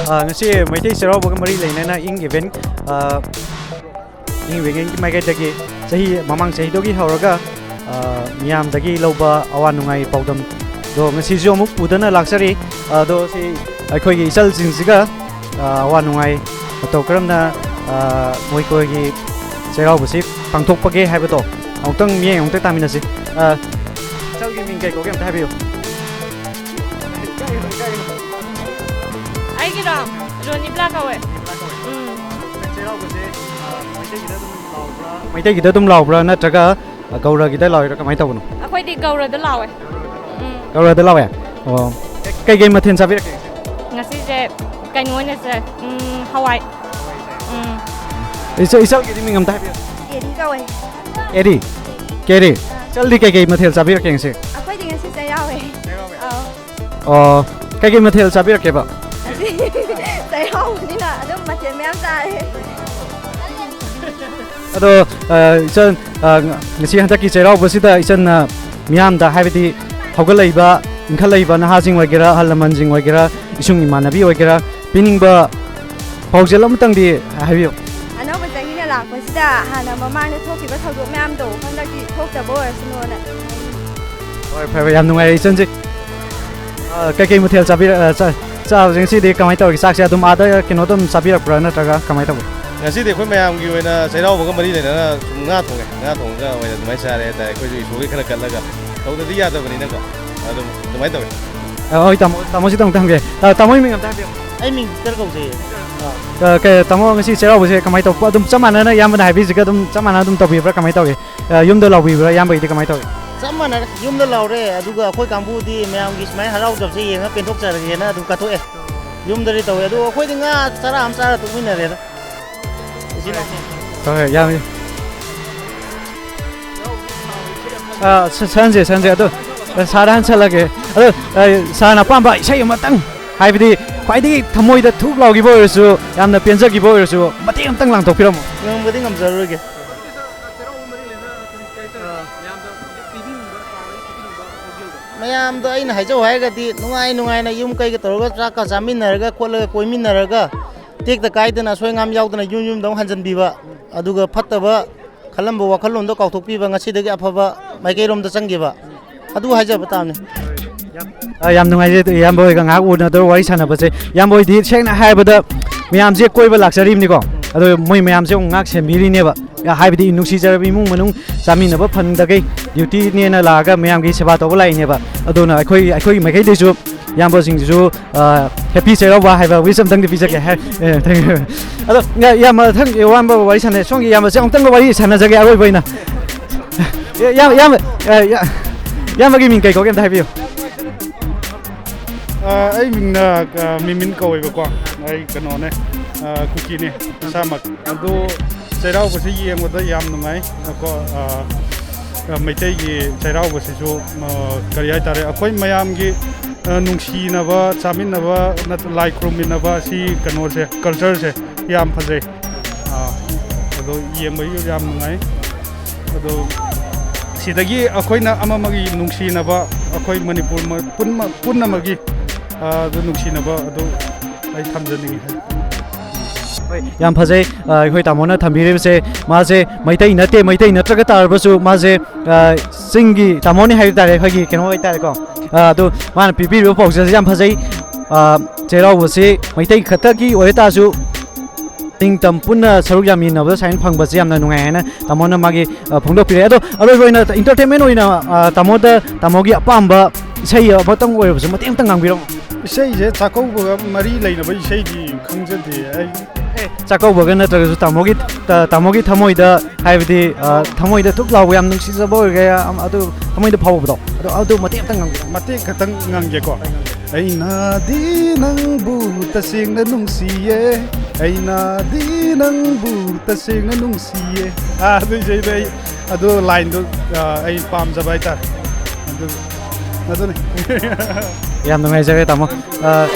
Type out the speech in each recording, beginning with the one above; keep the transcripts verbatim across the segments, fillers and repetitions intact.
ꯑ, ꯉꯁꯤ ꯃꯩꯇꯩ ꯆꯩꯔꯥꯎꯕꯒ ꯃꯔꯤ ꯂꯩꯅꯅ ꯏꯪ ꯏꯚꯦꯟ, ꯑ, ꯏꯪ ꯏꯚꯦꯟꯒꯤ ꯃꯥꯏꯀꯩꯗꯒꯤ ꯆꯍꯤ, ꯃꯃꯥꯡ ꯆꯍꯤꯗꯨꯒꯤ ꯍꯧꯔꯒ, ꯑ, ꯃꯤꯌꯥꯝꯗꯒꯤ ꯂꯧꯕ ꯑꯋꯥ ꯅꯨꯡꯉꯥꯏ ꯄꯥꯎꯗꯝꯗꯣ ꯉꯁꯤꯁꯨ ꯑꯃꯨꯛ ꯄꯨꯗꯨꯅ ꯂꯥꯛꯆꯔꯤ꯫ ꯑꯗꯣ ꯁꯤ ꯑꯩꯈꯣꯏꯒꯤ ꯏꯆꯜꯁꯤꯡꯁꯤꯒ, ꯑ, ꯑꯋꯥ ꯅꯨꯡꯉꯥꯏ ꯃꯇꯧ ꯀꯔꯝꯅ, ꯑ, ꯃꯈꯣꯏꯒꯤ ꯆꯩꯔꯥꯎꯕꯁꯤ ꯄꯥꯡꯊꯣꯛꯄꯒꯦ ꯍꯥꯏꯕꯗꯣ ꯑꯃꯨꯛꯇꯪ ꯃꯤꯠꯌꯦꯡ ꯑꯃꯨꯛꯇꯪ ꯇꯥꯃꯤꯟꯅꯁꯤ꯫ ꯑ, ꯏꯆꯜꯒꯤ ꯃꯤꯡ ꯀꯩ ꯀꯧꯒꯦ ꯑꯝꯇ ꯍꯥꯏꯕꯤꯌꯨ꯫ ꯑꯩꯒꯤꯔꯣ? ꯔꯣꯅꯤꯕ꯭ꯂꯥ ꯀꯧꯋꯦ꯫ ꯎꯝ꯫ ꯆꯩꯔꯥꯎꯕꯁꯦ, ꯑ, ꯃꯩꯇꯩꯒꯤꯗ ꯑꯗꯨꯝ ꯂꯥꯎꯕ꯭ꯔꯥ? ꯃꯩꯇꯩꯒꯤꯗ ꯑꯗꯨꯝ ꯂꯥꯎꯕ꯭ꯔꯥ ꯅꯠꯇ꯭ꯔꯒ ꯒꯧꯔꯒꯤꯗ ꯂꯥꯎꯔꯤꯔꯥ? ꯀꯃꯥꯏꯅ ꯇꯧꯕꯅꯣ? ꯑꯩꯈꯣꯏꯗꯤ ꯒꯧꯔꯗ ꯂꯥꯎꯋꯦ꯫ ꯎꯝ꯫ ꯒꯧꯔꯗ ꯂꯥꯎꯋꯦ? ꯑꯣ꯫ ꯀꯩꯀꯩ ꯃꯊꯦꯜ ꯆꯥꯕꯤꯔꯛꯀꯦ? ꯉꯁꯤꯁꯦ ꯀꯩꯅꯣ ꯑꯣꯏꯅ ꯆꯥꯏ꯫ ꯎꯝ, ꯍꯋꯥꯏ꯫ ꯎꯝ꯫ ꯏꯆꯜ, ꯏꯆꯜꯒꯤꯗꯤ ꯃꯤꯡ ꯑꯝꯇ ꯍꯥꯏꯕꯤꯌꯨ꯫ ꯑꯦꯔꯤ ꯀꯧꯋꯦ꯫ ꯑꯦꯔꯤ? ꯀꯦꯔꯤ? ꯏꯆꯜꯗꯤ ꯀꯩꯀꯩ ꯃꯊꯦꯜ ꯆꯥꯕꯤꯔꯛꯀꯦ ꯉꯁꯤ? ꯑꯩꯈꯣꯏꯗꯤ ꯉꯁꯤ ꯆꯩꯔꯥꯎꯋꯦ꯫ ꯑꯧ꯫ ꯑꯣ, ꯀꯩꯀꯩ ꯃꯊꯦꯜ ꯆꯥꯕꯤꯔꯛꯀꯦꯕ? ꯉꯁꯤ ꯆꯩꯔꯥꯎꯕꯅꯤꯅ ꯑꯗꯨꯝ ꯃꯊꯦꯜ ꯃꯌꯥꯝ ꯆꯥꯔꯦ꯫ ꯑꯗꯣ, ꯑ, ꯏꯆꯟ, ꯑ, ꯉꯁꯤ ꯍꯟꯗꯛꯀꯤ ꯆꯩꯔꯥꯎꯕꯁꯤꯗ ꯏꯆꯟꯅ ꯃꯤꯌꯥꯝꯗ, ꯍꯥꯏꯕꯗꯤ ꯍꯧꯒꯠꯂꯛꯏꯕ, ꯏꯟꯈꯠꯂꯛꯏꯕ ꯅꯍꯥꯁꯤꯡ ꯑꯣꯏꯒꯦꯔꯥ, ꯑꯍꯜ ꯂꯃꯟꯁꯤꯡ ꯑꯣꯏꯒꯦꯔꯥ, ꯏꯁꯨꯡ ꯏꯃꯥꯟꯅꯕꯤ ꯑꯣꯏꯒꯦꯔꯥ, ꯄꯤꯅꯤꯡꯕ ꯄꯥꯎꯖꯦꯜ ꯑꯃꯇꯪꯗꯤ ꯍꯥꯏꯕꯤꯌꯨ꯫ ꯑꯅꯧꯕ ꯆꯍꯤꯅ ꯂꯥꯛꯄꯁꯤꯗ ꯍꯥꯟꯅ ꯃꯃꯥꯡꯗ ꯊꯣꯛꯈꯤꯕ ꯊꯧꯗꯣꯛ ꯃꯌꯥꯝꯗꯣ ꯍꯟꯗꯛꯇꯤ ꯊꯣꯛꯇꯕ ꯑꯣꯏꯔꯁꯅꯨꯅ꯫ ꯍꯣꯏ, ꯐꯔꯦ, ꯐꯔꯦ, ꯌꯥꯝ ꯅꯨꯡꯉꯥꯏꯔꯦ ꯏꯆꯟꯁꯦ꯫ ꯑ, ꯀꯩꯀꯩ ꯃꯊꯦꯜ ꯆꯥꯕꯤꯔ-, ꯑ, ꯆꯥ-, ꯆꯥꯕꯁꯦ ꯉꯁꯤꯗꯤ ꯀꯃꯥꯏꯅ ꯇꯧꯔꯒꯦ? ꯆꯥꯛꯁꯦ ꯑꯗꯨꯝ ꯑꯥꯗ ꯀꯩꯅꯣ ꯑꯗꯨꯝ ꯆꯥꯕꯤꯔꯛꯄ꯭ꯔꯥ ꯅꯠꯇ꯭ꯔꯒ ꯀꯃꯥꯏꯅ ꯇꯧꯕ? ꯉꯁꯤꯗꯤ ꯑꯩꯈꯣꯏ ꯃꯌꯥꯝꯒꯤ ꯑꯣꯏꯅ ꯆꯩꯔꯥꯎꯕꯒ ꯃꯔꯤ ꯂꯩꯅꯅ ꯁꯨꯝ ꯉꯥ ꯊꯣꯡꯉꯦ꯫ ꯉꯥ ꯊꯣꯡꯉꯒ ꯑꯣꯏꯅ ꯑꯗꯨꯃꯥꯏꯅ ꯆꯥꯔꯦ ꯍꯥꯏꯇꯥꯔꯦ꯫ ꯑꯩꯈꯣꯏꯁꯨ ꯏꯁꯣꯔꯒꯤ ꯈꯔ ꯀꯠꯂꯒ ꯇꯧꯗꯗꯤ ꯌꯥꯗꯕꯅꯤꯅꯀꯣ꯫ ꯑꯗꯨꯝ ꯑꯗꯨꯃꯥꯏꯅ ꯇꯧꯋꯤ꯫ ꯑ, ꯍꯣꯏ, ꯇꯥꯃꯣ, ꯇꯥꯃꯣꯁꯤ ꯑꯃꯨꯛꯇꯪ ꯍꯪꯒꯦ꯫ ꯑ, ꯇꯥꯃꯣꯒꯤ ꯃꯤꯡ ꯑꯝꯇ ꯍꯥꯏꯕꯤꯌꯨ꯫ ꯑꯩ ꯃꯤꯡ ꯄꯤꯇꯔ ꯀꯧꯖꯩꯌꯦ꯫ ꯑ, ꯀ- ꯇꯥꯃꯣ, ꯉꯁꯤ ꯆꯩꯔꯥꯎꯕꯁꯦ ꯀꯃꯥꯏꯅ ꯇꯧꯕ? ꯑꯗꯨꯝ ꯆꯞ ꯃꯥꯟꯅꯅ ꯏꯌꯥꯝꯕꯅ ꯍꯥꯏꯕꯤꯁꯤꯒ ꯑꯗꯨꯝ ꯆꯞ ꯃꯥꯟꯅꯅ ꯑꯗꯨꯝ ꯇꯧꯕꯤꯕ꯭ꯔꯥ, ꯀꯃꯥꯏꯅ ꯇꯧꯒꯦ? ꯑ, ꯌꯨꯝꯗ ꯂꯥꯎꯕꯤꯕ꯭ꯔꯥ? ꯏꯌꯥꯝꯕꯒꯤꯗꯤ ꯀꯃꯥꯏꯅ ꯇꯧꯒꯦ? ꯆꯞ ꯃꯥꯟꯅꯔꯦ꯫ ꯌꯨꯝꯗ ꯂꯥꯎꯔꯦ, ꯑꯗꯨꯒ ꯑꯩꯈꯣꯏ ꯀꯥꯡꯕꯨꯗꯤ ꯃꯌꯥꯝꯒꯤ ꯁꯨꯃꯥꯏꯅ ꯍꯔꯥꯎꯖꯕꯁꯦ ꯌꯦꯡꯉ ꯄꯦꯟꯊꯣꯛꯆꯔꯒꯦꯅ ꯑꯗꯨꯝ ꯀꯠꯊꯣꯛꯑꯦ꯫ ꯌꯨꯝꯗꯗꯤ ꯇꯧꯋꯦ, ꯑꯗꯨ ꯑꯩꯈꯣꯏꯗꯤ ꯉꯥ ꯆꯔꯥ ꯑꯃ ꯆꯥꯔ ꯇꯣꯛꯃꯤꯟꯅꯔꯦꯗ꯫ ꯏꯆꯤꯜ ꯏꯅꯥꯎ ꯍꯣꯏ, ꯍꯣꯏ, ꯌꯥꯝꯃꯤ꯫ ꯑ, ꯁ- ꯁꯟꯁꯦ, ꯁꯟꯁꯦ, ꯑꯗꯣ, ꯑ, ꯁꯥꯔꯗ ꯍꯟꯁꯜꯂꯒꯦ꯫ ꯑꯗꯣ, ꯑ, ꯁꯥꯔꯅ ꯑꯄꯥꯝꯕ ꯏꯁꯩ ꯑꯃꯇꯪ, ꯍꯥꯏꯕꯗꯤ ꯈ꯭ꯋꯥꯏꯗꯒꯤ ꯊꯃꯣꯏꯗ ꯊꯨꯛ ꯂꯥꯎꯈꯤꯕ ꯑꯣꯏꯔꯁꯨ, ꯌꯥꯝꯅ ꯄꯦꯟꯖꯈꯤꯕ ꯑꯣꯏꯔꯁꯨ, ꯃꯇꯦꯛ ꯑꯃꯇꯪ ꯂꯥꯡꯊꯣꯛꯄꯤꯔꯝꯃꯣ꯫ ꯉꯝꯕꯗꯤ ꯉꯝꯖꯔꯔꯣꯏꯒꯦ꯫ ꯃꯌꯥꯝꯗ ꯑꯩꯅ ꯍꯥꯏꯖꯧ ꯍꯥꯏꯔꯒꯗꯤ, ꯅꯨꯡꯉꯥꯏ ꯅꯨꯡꯉꯥꯏꯅ ꯌꯨꯝ ꯀꯩꯒ ꯇꯧꯔꯒ, ꯆꯥꯛꯀ ꯆꯥꯃꯤꯟꯅꯔꯒ ꯈꯣꯠꯂꯒ, ꯀꯣꯏꯃꯤꯟꯅꯔꯒ, ꯇꯦꯛꯇ ꯀꯥꯏꯗꯅ, ꯑꯁꯣꯏ ꯑꯉꯥꯝ ꯌꯥꯎꯗꯅ ꯌꯨꯝ ꯌꯨꯝꯗ ꯑꯃꯨꯛ ꯍꯟꯖꯤꯟꯕꯤꯕ, ꯑꯗꯨꯒ ꯐꯠꯇꯕ ꯈꯜꯂꯝꯕ ꯋꯥꯈꯜꯂꯣꯟꯗꯣ ꯀꯥꯎꯊꯣꯛꯄꯤꯕ, ꯉꯁꯤꯗꯒꯤ ꯑꯐꯕ ꯃꯥꯏꯀꯩꯔꯣꯝꯗ ꯆꯪꯈꯤꯕ, ꯑꯗꯨ ꯍꯥꯏꯖꯕ ꯇꯥꯕꯅꯤ꯫ ꯑ, ꯌꯥꯝ ꯅꯨꯡꯉꯥꯏꯖꯩ ꯏꯌꯥꯝꯕ ꯍꯣꯏꯒ ꯉꯥꯏꯍꯥꯛ ꯎꯅꯗꯕ, ꯋꯥꯔꯤ ꯁꯥꯟꯅꯕꯁꯦ꯫ ꯏꯌꯥꯝꯕ ꯍꯣꯏꯗꯤ ꯁꯦꯡꯅ ꯍꯥꯏꯔꯕꯗ ꯃꯌꯥꯝꯁꯦ ꯀꯣꯏꯕ ꯂꯥꯛꯆꯔꯤꯕꯅꯤꯀꯣ, ꯑꯗꯣ ꯃꯣꯏ ꯃꯌꯥꯝꯁꯦ ꯑꯃꯨꯛ ꯉꯥꯏꯍꯥꯛ ꯁꯦꯝꯕꯤꯔꯤꯅꯦꯕ꯫ ꯍꯥꯏꯕꯗꯤ ꯅꯨꯡꯁꯤꯖꯔꯕ ꯏꯃꯨꯡ ꯃꯅꯨꯡ ꯆꯥꯃꯤꯟꯅꯕ ꯐꯪꯗꯈꯩ ꯗ꯭ꯌꯨꯇꯤꯅꯦꯅ ꯂꯥꯛꯑꯒ ꯃꯌꯥꯝꯒꯤ ꯁꯦꯕꯥ ꯇꯧꯕ ꯂꯥꯛꯏꯅꯦꯕ꯫ ꯑꯗꯨꯅ ꯑꯩꯈꯣꯏ, ꯑꯩꯈꯣꯏꯒꯤ ꯃꯥꯏꯀꯩꯗꯒꯤꯁꯨ ꯏꯌꯥꯝꯕꯁꯤꯡꯁꯤꯁꯨ, ꯑ, ꯍꯦꯄꯤ ꯆꯩꯔꯥꯎꯕ ꯍꯥꯏꯕ ꯋꯤꯁ ꯑꯝꯇꯪꯗꯤ ꯄꯤꯖꯒꯦ ꯍꯥꯏ꯫ ꯑꯦ, thank you꯫ ꯑꯗꯣ ꯏꯌꯥꯝꯕ ꯃꯊꯪ ꯏꯌꯥꯝꯕ ꯋꯥꯔꯤ ꯁꯥꯟꯅꯩ, ꯁꯣꯝꯒꯤ ꯏꯌꯥꯝꯕꯁꯦ ꯑꯃꯨꯛꯇꯪꯒ ꯋꯥꯔꯤ ꯁꯥꯟꯅꯖꯒꯦ ꯑꯔꯣꯏꯕ ꯑꯣꯏꯅ꯫ ꯏꯌꯥꯝꯕ, ꯏꯌꯥꯝꯕ, ꯑ, ꯏꯌꯥ-, ꯏꯌꯥꯝꯕꯒꯤ ꯃꯤꯡ ꯀꯩ ꯀꯧꯒꯦ ꯑꯝꯇ ꯍꯥꯏꯕꯤꯌꯨ꯫ ꯑ, ꯑꯩ ꯃꯤꯡꯅ, ꯑ, ꯃꯤꯃꯤꯟ ꯀꯧꯋꯦꯕꯀꯣ꯫ ꯑꯩ ꯀꯩꯅꯣꯅꯦ, ꯑ, ꯀꯨꯀꯤꯅꯦ ꯏꯁꯥꯃꯛ꯫ ꯑꯗꯣ ꯆꯩꯔꯥꯎꯕꯁꯤ ꯌꯦꯡꯕꯗ ꯌꯥꯝ ꯅꯨꯡꯉꯥꯏ꯫ ꯀꯣ, ꯑ, ꯑ, ꯃꯩꯇꯩꯒꯤ ꯆꯩꯔꯥꯎꯕꯁꯤꯁꯨ, ꯑ, ꯀꯔꯤ ꯍꯥꯏꯇꯥꯔꯦ, ꯑꯩꯈꯣꯏ ꯃꯌꯥꯝꯒꯤ, ꯑ, ꯅꯨꯡꯁꯤꯅꯕ, ꯆꯥꯃꯤꯟꯅꯕ, ꯅꯠꯇ꯭ꯔ ꯂꯥꯏ ꯈꯨꯔꯨꯝꯃꯤꯟꯅꯕ, ꯁꯤ ꯀꯩꯅꯣꯁꯦ, ꯀꯜꯆꯔꯁꯦ ꯌꯥꯝ ꯐꯖꯩ꯫ ꯑ, ꯑꯗꯣ ꯌꯦꯡꯕꯒꯤ ꯌꯥꯝ ꯅꯨꯡꯉꯥꯏ꯫ ꯑꯗꯣ ꯁꯤꯗꯒꯤ ꯑꯩꯈꯣꯏꯅ ꯑꯃꯃꯒꯤ ꯅꯨꯡꯁꯤꯅꯕ, ꯑꯩꯈꯣꯏ ꯃꯅꯤꯄꯨꯔ ꯃ-, ꯄꯨꯟꯃ-, ꯄꯨꯝꯅꯃꯛꯀꯤ, ꯑ, ꯑꯗꯨ ꯅꯨꯡꯁꯤꯅꯕ ꯑꯗꯨ ꯑꯩ ꯊꯝꯖꯅꯤꯡꯉꯤ꯫ ꯍꯣꯏ, ꯌꯥꯝ ꯐꯖꯩ꯫ ꯑ, ꯑꯩꯈꯣꯏ ꯇꯥꯃꯣꯅ ꯊꯝꯕꯤꯔꯤꯕꯁꯦ, ꯃꯥꯁꯦ ꯃꯩꯇꯩ ꯅꯠꯇꯦ, ꯃꯩꯇꯩ ꯅꯠꯇ꯭ꯔꯒ ꯇꯥꯔꯕꯁꯨ ꯃꯥꯁꯦ, ꯑ, ꯆꯤꯡꯒꯤ ꯇꯥꯃꯣꯅꯤ ꯍꯥꯏꯕ ꯇꯥꯔꯦ, ꯑꯩꯈꯣꯏꯒꯤ ꯀꯩꯅꯣ ꯑꯣꯏꯇꯥꯔꯦꯀꯣ꯫ ꯑ, ꯑꯗꯨ ꯃꯥꯅ ꯄꯤꯕꯤꯔꯤꯕ ꯄꯥꯎꯖꯦꯜꯁꯦ ꯌꯥꯝ ꯐꯖꯩ꯫ ꯑ, ꯆꯩꯔꯥꯎꯕꯁꯤ ꯃꯩꯇꯩ ꯈꯛꯇꯒꯤ ꯑꯣꯏ ꯇꯥꯔꯁꯨ ꯅꯤꯡꯇꯝ ꯄꯨꯟꯅ ꯁꯔꯨꯛ ꯌꯥꯃꯤꯟꯅꯕꯗ ꯁꯨꯃꯥꯏꯅ ꯐꯪꯕꯁꯦ ꯌꯥꯝꯅ ꯅꯨꯡꯉꯥꯏ ꯍꯥꯏꯅ ꯇꯥꯃꯣꯅ ꯃꯥꯒꯤ, ꯑ, ꯐꯣꯡꯗꯣꯛꯄꯤꯔꯦ꯫ ꯑꯗꯣ ꯑꯔꯣꯏꯕ ꯑꯣꯏꯅ entertainment ꯑꯣꯏꯅ, ꯑ, ꯇꯥꯃꯣꯗ, ꯇꯥꯃꯣꯒꯤ ꯑꯄꯥꯝꯕ ꯏꯁꯩ ꯑꯃꯇꯪ ꯑꯣꯏꯔꯕꯁꯨ ꯃꯇꯦꯛ ꯑꯃꯇꯪ ꯉꯥꯡꯕꯤꯔꯝꯃꯣ꯫ ꯏꯁꯩꯁꯦ ꯆꯥꯛꯀꯧꯕꯒ ꯃꯔꯤ ꯂꯩꯅꯕ ꯏꯁꯩꯗꯤ ꯈꯪꯖꯗꯦ ꯑꯩ꯫ ꯑꯦ, ꯆꯥꯛꯀꯧꯕꯒ ꯅꯠꯇ꯭ꯔꯒꯁꯨ ꯇꯥꯃꯣꯒꯤ, ꯇꯥ-, ꯇꯥꯃꯣꯒꯤ ꯊꯃꯣꯏꯗ, ꯍꯥꯏꯕꯗꯤ, ꯑ, ꯊꯃꯣꯏꯗ ꯊꯨꯞ ꯂꯥꯎꯕ, ꯌꯥꯝ ꯅꯨꯡꯁꯤꯖꯕ ꯑꯣꯏꯒꯦꯔꯥ, ꯑꯝ-, ꯑꯗꯨ ꯊꯃꯣꯏꯗ ꯐꯥꯎꯕꯗꯣ, ꯑꯗꯨ, ꯑꯗꯨ ꯃꯇꯦꯛ ꯑꯃꯇꯪ ꯉꯥꯡꯕꯤꯔꯝꯃꯣ꯫ ꯃꯇꯦꯛ ꯈꯛꯇꯪ ꯉꯥꯡꯒꯦꯀꯣ꯫ ꯑꯩꯅꯗꯤ ꯅꯪꯕꯨ ꯇꯁꯦꯡꯅ ꯅꯨꯡꯁꯤꯌꯦ, ꯑꯩꯅꯗꯤ ꯅꯪꯕꯨ ꯇꯁꯦꯡꯅ ꯅꯨꯡꯁꯤꯌꯦ꯫ ꯑꯥ, ꯑꯗꯨ ꯏꯁꯩꯗꯣ ꯑꯩ, ꯑꯗꯨ ꯂꯥꯏꯟꯗꯣ, ꯑꯥ, ꯑꯩ ꯄꯥꯝꯖꯕ ꯍꯥꯏꯇꯥꯔꯦ꯫ ꯑꯗꯨ, ꯑꯗꯨꯅꯤ꯫ ꯌꯥꯝ ꯅꯨꯡꯉꯥꯏꯖꯔꯦ, ꯇꯥꯃꯣ꯫ ꯑꯥ,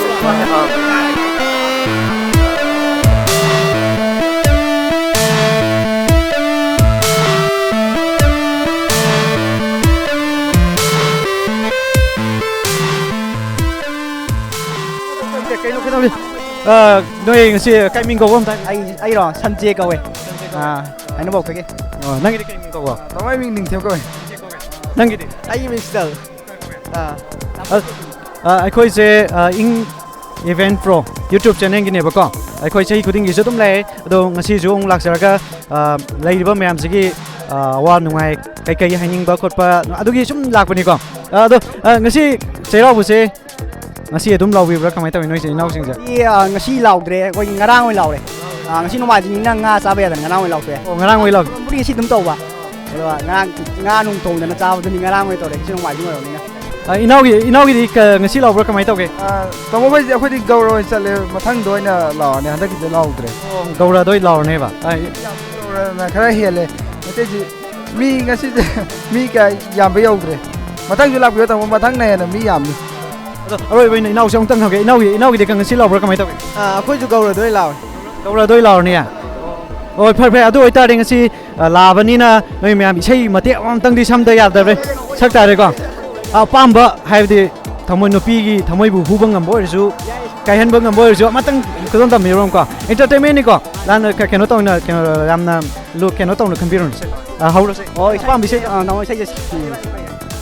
ꯀꯩꯅꯣ, ꯀꯩꯅꯣ, ꯑꯥ, ꯅꯣꯏ ꯉꯁꯤ ꯀꯩ ꯃꯤꯡ ꯀꯧꯕ ꯑꯝꯇ ꯍꯥꯏꯕꯤꯌꯨ? ꯑꯩ, ꯑꯩꯔꯣ? ꯁꯟꯖꯦ ꯀꯧꯋꯦ꯫ ꯑꯥ, ꯍꯥꯏꯅꯧꯕꯧꯗꯒꯤ꯫ ꯑꯣ, ꯅꯪꯒꯤꯗꯤ ꯀꯩ ꯃꯤꯡ ꯀꯧꯕ? ꯇꯥꯃꯣ, ꯑꯩ ꯃꯤꯡ ꯅꯤꯡꯊꯦꯝ ꯀꯧꯋꯦ꯫ ꯅꯪꯒꯤꯗꯤ? ꯑꯩꯒꯤ ꯃꯤꯡ ꯁꯤꯇꯜ꯫ ꯑꯥ꯫ ꯑ, ꯑ, ꯑꯩꯈꯣꯏꯁꯦ, ꯑ, ꯏꯪ ꯏꯚꯦꯟ ꯄ꯭ꯔꯣ YouTube ꯆꯦꯅꯦꯜꯒꯤꯅꯦꯕꯀꯣ꯫ ꯑꯩꯈꯣꯏ ꯆꯍꯤ ꯈꯨꯗꯤꯡꯒꯤꯁꯨ ꯑꯗꯨꯝ ꯂꯩ, ꯑꯗꯣ ꯉꯁꯤꯁꯨ ꯑꯃꯨꯛ ꯂꯥꯛꯆꯔꯒ, ꯑ, ꯂꯩꯔꯤꯕ ꯃꯌꯥꯝꯁꯤꯒꯤ, ꯑ, ꯑꯋꯥ ꯅꯨꯡꯉꯥꯏ, ꯀꯩꯀꯩ ꯍꯥꯏꯅꯤꯡꯕ ꯈꯣꯠꯄ, ꯑꯗꯨꯒꯤ ꯁꯨꯝ ꯂꯥꯛꯄꯅꯤꯀꯣ꯫ ꯑ, ꯑꯗꯣ, ꯑ, ꯉꯁꯤ ꯆꯩꯔꯥꯎꯕꯁꯦ ꯉꯁꯤ ꯑꯗꯨꯝ ꯂꯥꯎꯕꯤꯕ꯭ꯔꯥ? ꯀꯃꯥꯏꯅ ꯇꯧꯋꯤ ꯅꯣꯏ ꯏꯆꯤꯟ ꯏꯅꯥꯎꯁꯤꯡꯁꯦ? ꯁꯤ, ꯑ, ꯉꯁꯤ ꯂꯥꯎꯗ꯭ꯔꯦ, ꯑꯩꯈꯣꯏꯒꯤ ꯉꯔꯥꯡ ꯑꯣꯏꯅ ꯂꯥꯎꯔꯦ꯫ ꯑ, ꯉꯁꯤ ꯅꯣꯡꯃꯥꯏꯖꯤꯡꯅꯤꯅ ꯉꯥ ꯆꯥꯕ ꯌꯥꯗꯅ ꯉꯔꯥꯡ ꯑꯣꯏꯅ ꯂꯥꯎꯊꯣꯛꯑꯦ꯫ ꯑꯣ, ꯉꯔꯥꯡ ꯑꯣꯏꯅ ꯂꯥꯎ-, ꯄꯨꯔꯤ ꯉꯁꯤ ꯑꯗꯨꯝ ꯇꯧꯕ꯫ ꯑꯗꯨꯒ ꯉꯔꯥꯡ ꯉꯥ ꯅꯨꯡ ꯊꯣꯡꯗꯅ ꯆꯥꯕꯗꯨꯅꯤ ꯉꯔꯥꯡ ꯑꯣꯏꯅ ꯇꯧꯔꯦ, ꯉꯁꯤ ꯅꯣꯡꯃꯥꯏꯖꯤꯡ ꯑꯣꯏꯔꯕꯅꯤꯅ꯫ ꯑ, ꯏꯅꯥꯎꯒꯤ, ꯏꯅꯥꯎꯒꯤꯗꯤ ꯀ-, ꯉꯁꯤ ꯂꯥꯎꯕ꯭ꯔꯥ? ꯀꯃꯥꯏꯅ ꯇꯧꯒꯦ? ꯑ, ꯇꯥꯃꯣ, ꯑꯩꯈꯣꯏꯗꯤ, ꯑꯩꯈꯣꯏꯗꯤ ꯒꯧꯔ ꯑꯣꯏꯅ ꯆꯠꯂꯦ, ꯃꯊꯪꯗ ꯑꯣꯏꯅ ꯂꯥꯎꯔꯅꯤ, ꯍꯟꯗꯛꯀꯤꯗꯤ ꯂꯥꯎꯗ꯭ꯔꯦ꯫ ꯑꯣ, ꯒꯧꯔꯗ ꯑꯣꯏꯅ ꯂꯥꯎꯔꯅꯦꯕ? ꯑ, ꯒꯧꯔꯅ ꯈꯔ ꯍꯦꯜꯂꯦ꯫ ꯑꯇꯩꯗꯤ ꯃꯤ ꯉꯁꯤꯗꯤ ꯃꯤ ꯀꯌꯥ ꯌꯥꯝꯕ ꯌꯧꯗ꯭ꯔꯦ꯫ ꯃꯊꯪꯁꯨ ꯂꯥꯛꯄꯤꯌꯣ ꯇꯥꯃꯣ, ꯃꯊꯪꯅ ꯍꯦꯟꯅ ꯃꯤ ꯌꯥꯝꯅꯤ꯫ ꯑꯗꯣ ꯑꯔꯣꯏꯕ ꯑꯣꯏꯅ ꯏꯅꯥꯎꯁꯦ ꯑꯃꯨꯛꯇꯪ ꯍꯪꯒꯦ꯫ ꯏꯅꯥꯎꯒꯤ, ꯏꯅꯥꯎꯒꯤꯗꯤ ꯀ-, ꯉꯁꯤ ꯂꯥꯎꯕ꯭ꯔꯥ? ꯀꯃꯥꯏꯅ ꯇꯧꯒꯦ? ꯑꯥ, ꯑꯩꯈꯣꯏꯁꯨ ꯒꯧꯔꯗ ꯑꯣꯏꯅ ꯂꯥꯎꯔꯦ꯫ ꯒꯧꯔꯗ ꯑꯣꯏꯅ ꯂꯥꯎꯔꯅꯤ? ꯍꯣꯏ, ꯐꯔꯦ, ꯐꯔꯦ꯫ ꯑꯗꯨ ꯑꯣꯏꯇꯥꯔꯗꯤ ꯉꯁꯤ, ꯑ, ꯂꯥꯛꯑꯕꯅꯤꯅ ꯅꯣꯏ ꯃꯌꯥꯝ ꯏꯁꯩ ꯃꯇꯦꯛ ꯑꯃꯇꯪꯗꯤ ꯁꯝꯗ ꯌꯥꯗꯕ꯭ꯔꯦ꯫ ꯁꯛ ꯇꯥꯔꯦꯀꯣ꯫ ꯑꯄꯥꯝꯕ ꯍꯥꯏꯕꯗꯤ ꯊꯃꯣꯏ, ꯅꯨꯄꯤꯒꯤ ꯊꯃꯣꯏꯕꯨ ꯍꯨꯕ ꯉꯝꯕ ꯑꯣꯏꯔꯁꯨ, ꯀꯥꯏꯍꯟꯕ ꯉꯝꯕ ꯑꯣꯏꯔꯁꯨ ꯑꯃꯇꯪ ꯈꯨꯗꯣꯜ ꯇꯝꯕꯤꯔꯣꯀꯣ꯫ Entertainment ꯅꯤꯀꯣ꯫ ꯂꯥꯟꯅ ꯀ-, ꯀꯩꯅꯣ ꯇꯧꯅ, ꯀꯩꯅꯣ, ꯌꯥꯝꯅ ꯂꯨ-, ꯀꯩꯅꯣ ꯇꯧꯅ ꯈꯟꯕꯤꯔꯨꯅꯨ꯫ ꯑ, ꯍꯧꯔꯁꯦ꯫ ꯑꯣ, ꯑꯄꯥꯝꯕ ꯏꯁꯩ꯫ ꯑ, ꯇꯥꯃꯣ ꯏꯁꯩꯁꯦ꯫ ꯎꯝ꯫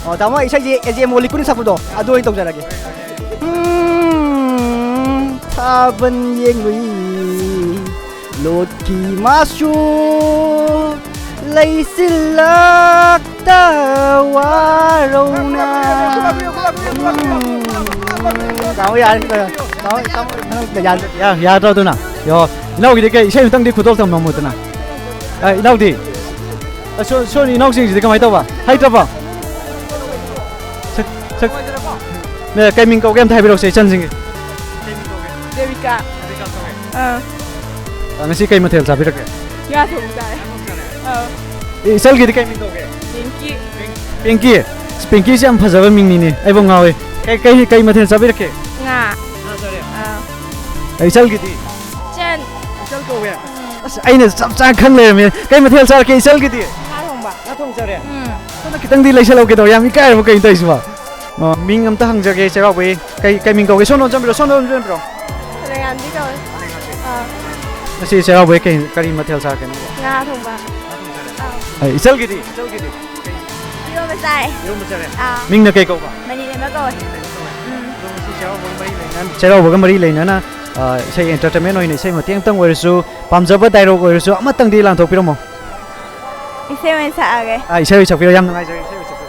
ꯑꯣ, ꯇꯥꯃꯣ ꯏꯁꯩꯁꯦ ꯑꯦ ꯖꯦ ꯃꯣꯂꯤꯀꯨꯟꯅ ꯁꯛꯄꯗꯣ ꯑꯗꯨ ꯑꯣꯏꯅ ꯇꯧꯖꯔꯒꯦ꯫ ꯎꯝ, ꯊꯥꯕꯜ ꯌꯦꯡꯂꯨꯏ ꯂꯣꯠꯈꯤ ꯃꯥꯁꯨ ꯂꯩꯁꯤꯜꯂꯛꯇ ꯋꯥꯔꯧꯅ꯫ ꯇꯥꯃꯣ ꯌꯥꯔꯦ, ꯇꯥꯃꯣ, ꯇꯥꯃꯣ, ꯌꯥ-, ꯌꯥꯗ꯭ꯔꯣ ꯑꯗꯨꯅ? ꯌꯣ, ꯏꯅꯥꯎꯒꯤꯗꯤ ꯀꯩ ꯏꯁꯩ ꯑꯃꯇꯪꯗꯤ ꯈꯨꯗꯣꯜ ꯇꯝꯃꯝꯃꯨꯗꯅ꯫ ꯑ, ꯏꯅꯥꯎꯗꯤ? ꯑ, ꯁꯣ-, ꯁꯣꯝ ꯏꯅꯥꯎꯁꯤꯡꯁꯤꯗꯤ ꯀꯃꯥꯏꯅ ꯇꯧꯕ? ꯍꯩꯇ꯭ꯔꯕꯣ? ꯁꯛ-, ꯁꯛ-, ꯅꯦ, ꯀꯩ ꯃꯤꯡ ꯀꯧꯒꯦ ꯑꯝꯇ ꯍꯥꯏꯕꯤꯔꯛꯎꯁꯦ ꯏꯆꯟꯁꯤꯡꯒꯤ꯫ ꯗꯦꯕꯤꯀꯥ꯫ ꯑꯥ꯫ ꯑ, ꯉꯁꯤ ꯀꯩ ꯃꯊꯦꯜ ꯆꯥꯕꯤꯔꯛꯀꯦ? ꯉꯥ ꯊꯣꯡꯕ ꯆꯥꯔꯦ꯫ ꯑꯥ꯫ ꯑꯦ, ꯏꯆꯜꯒꯤꯗꯤ ꯀꯩ ꯃꯤꯡ ꯀꯧꯒꯦ? ꯄꯤꯡꯀꯤ꯫ ꯄꯤꯡꯀꯤ? ꯑꯁ, ꯄꯤꯡꯀꯤꯁꯦ ꯌꯥꯝ ꯐꯖꯕ ꯃꯤꯡꯅꯤꯅꯦ꯫ ꯑꯩꯕꯨ ꯉꯥꯎꯋꯦ꯫ ꯀꯩ, ꯀꯩ, ꯀꯩ ꯃꯊꯦꯜ ꯆꯥꯕꯤꯔꯛꯀꯦ? ꯉꯥ꯫ ꯉꯥ ꯆꯥꯔꯦ? ꯑꯥ꯫ ꯑ, ꯏꯆꯜꯒꯤꯗꯤ? ꯏꯆꯟ꯫ ꯏꯆꯜ ꯀꯧꯋꯦ? ꯎꯝ꯫ ꯑꯁ, ꯑꯩꯅ ꯆꯞ ꯆꯥꯅ ꯈꯪ ꯂꯩꯔꯝꯃꯦ꯫ ꯀꯩ ꯃꯊꯦꯜ ꯆꯥꯔꯛꯀꯦ ꯏꯆꯜꯒꯤꯗꯤ? ꯉꯥ ꯊꯣꯡꯕ꯫ ꯉꯥ ꯊꯣꯡ ꯆꯥꯔꯦ? ꯎꯝ꯫ ꯁꯣꯝꯗ ꯈꯤꯇꯪꯗꯤ ꯂꯩꯁꯜꯍꯧꯒꯦ ꯇꯧ꯫ ꯌꯥꯝ ꯏꯀꯥꯏꯔꯕ ꯀꯩꯅꯣ ꯇꯧꯔꯤꯁꯤꯕꯣ? ꯑ, ꯃꯤꯡ ꯑꯝꯇ ꯍꯪꯖꯒꯦ ꯆꯩꯔꯥꯎꯕꯒꯤ꯫ ꯀꯩ, ꯀꯩ ꯃꯤꯡ ꯀꯧꯒꯦ? ꯁꯣꯝꯗ ꯑꯣꯟꯁꯤꯟꯕꯤꯔꯣ, ꯁꯣꯝꯗ ꯑꯣꯟꯁꯤꯟꯕꯤꯔꯣ꯫ ꯂꯩꯉꯥꯟꯕꯤ ꯀꯧꯋꯦ꯫ ꯑꯥ꯫ ꯉꯁꯤ ꯆꯩꯔꯥꯎꯕꯒꯤ ꯀꯩ, ꯀꯔꯤ ꯃꯊꯦꯜ ꯆꯥꯔꯛꯀꯦ ꯅꯪꯕꯣ? ꯉꯥ ꯊꯣꯡꯕ꯫ ꯑꯥ꯫ ꯑ, ꯏꯆꯜꯒꯤꯗꯤ? ꯏꯆꯜꯒꯤꯗꯤ? ꯏꯔꯣꯝꯕ ꯆꯥꯏ꯫ ꯏꯔꯣꯝꯕ ꯆꯥꯔꯦ? ꯑꯥ꯫ ꯃꯤꯡꯅ ꯀꯩ ꯀꯧꯕ? ꯃꯅꯤꯂꯩꯃ ꯀꯧꯋꯦ꯫ ꯎꯝ꯫ ꯑꯗꯣ ꯉꯁꯤ ꯆꯩꯔꯥꯎꯕꯒ ꯃꯔꯤ ꯂꯩꯅꯅ, ꯆꯩꯔꯥꯎꯕꯒ ꯃꯔꯤ ꯂꯩꯅꯅ, ꯑ, ꯏꯁꯩ entertainment ꯑꯣꯏꯅ ꯏꯁꯩ ꯃꯇꯦꯛ ꯑꯃꯇꯪ ꯑꯣꯏꯔꯁꯨ, ꯄꯥꯝꯖꯕ dialogue ꯑꯣꯏꯔꯁꯨ ꯑꯃꯇꯪꯗꯤ ꯂꯥꯟꯊꯣꯛꯄꯤꯔꯝꯃꯣ꯫ ꯏꯁꯩ ꯑꯣꯏꯅ ꯁꯛꯑꯒꯦ꯫ ꯑ, ꯏꯁꯩ ꯑꯣꯏꯅ ꯁꯛꯄꯤꯔꯣ, ꯌꯥꯝ ꯅꯨꯡꯉꯥꯏꯖꯔꯦ, ꯏꯁꯩ ꯑꯣꯏꯅ ꯁꯛꯄꯤꯔꯣ꯫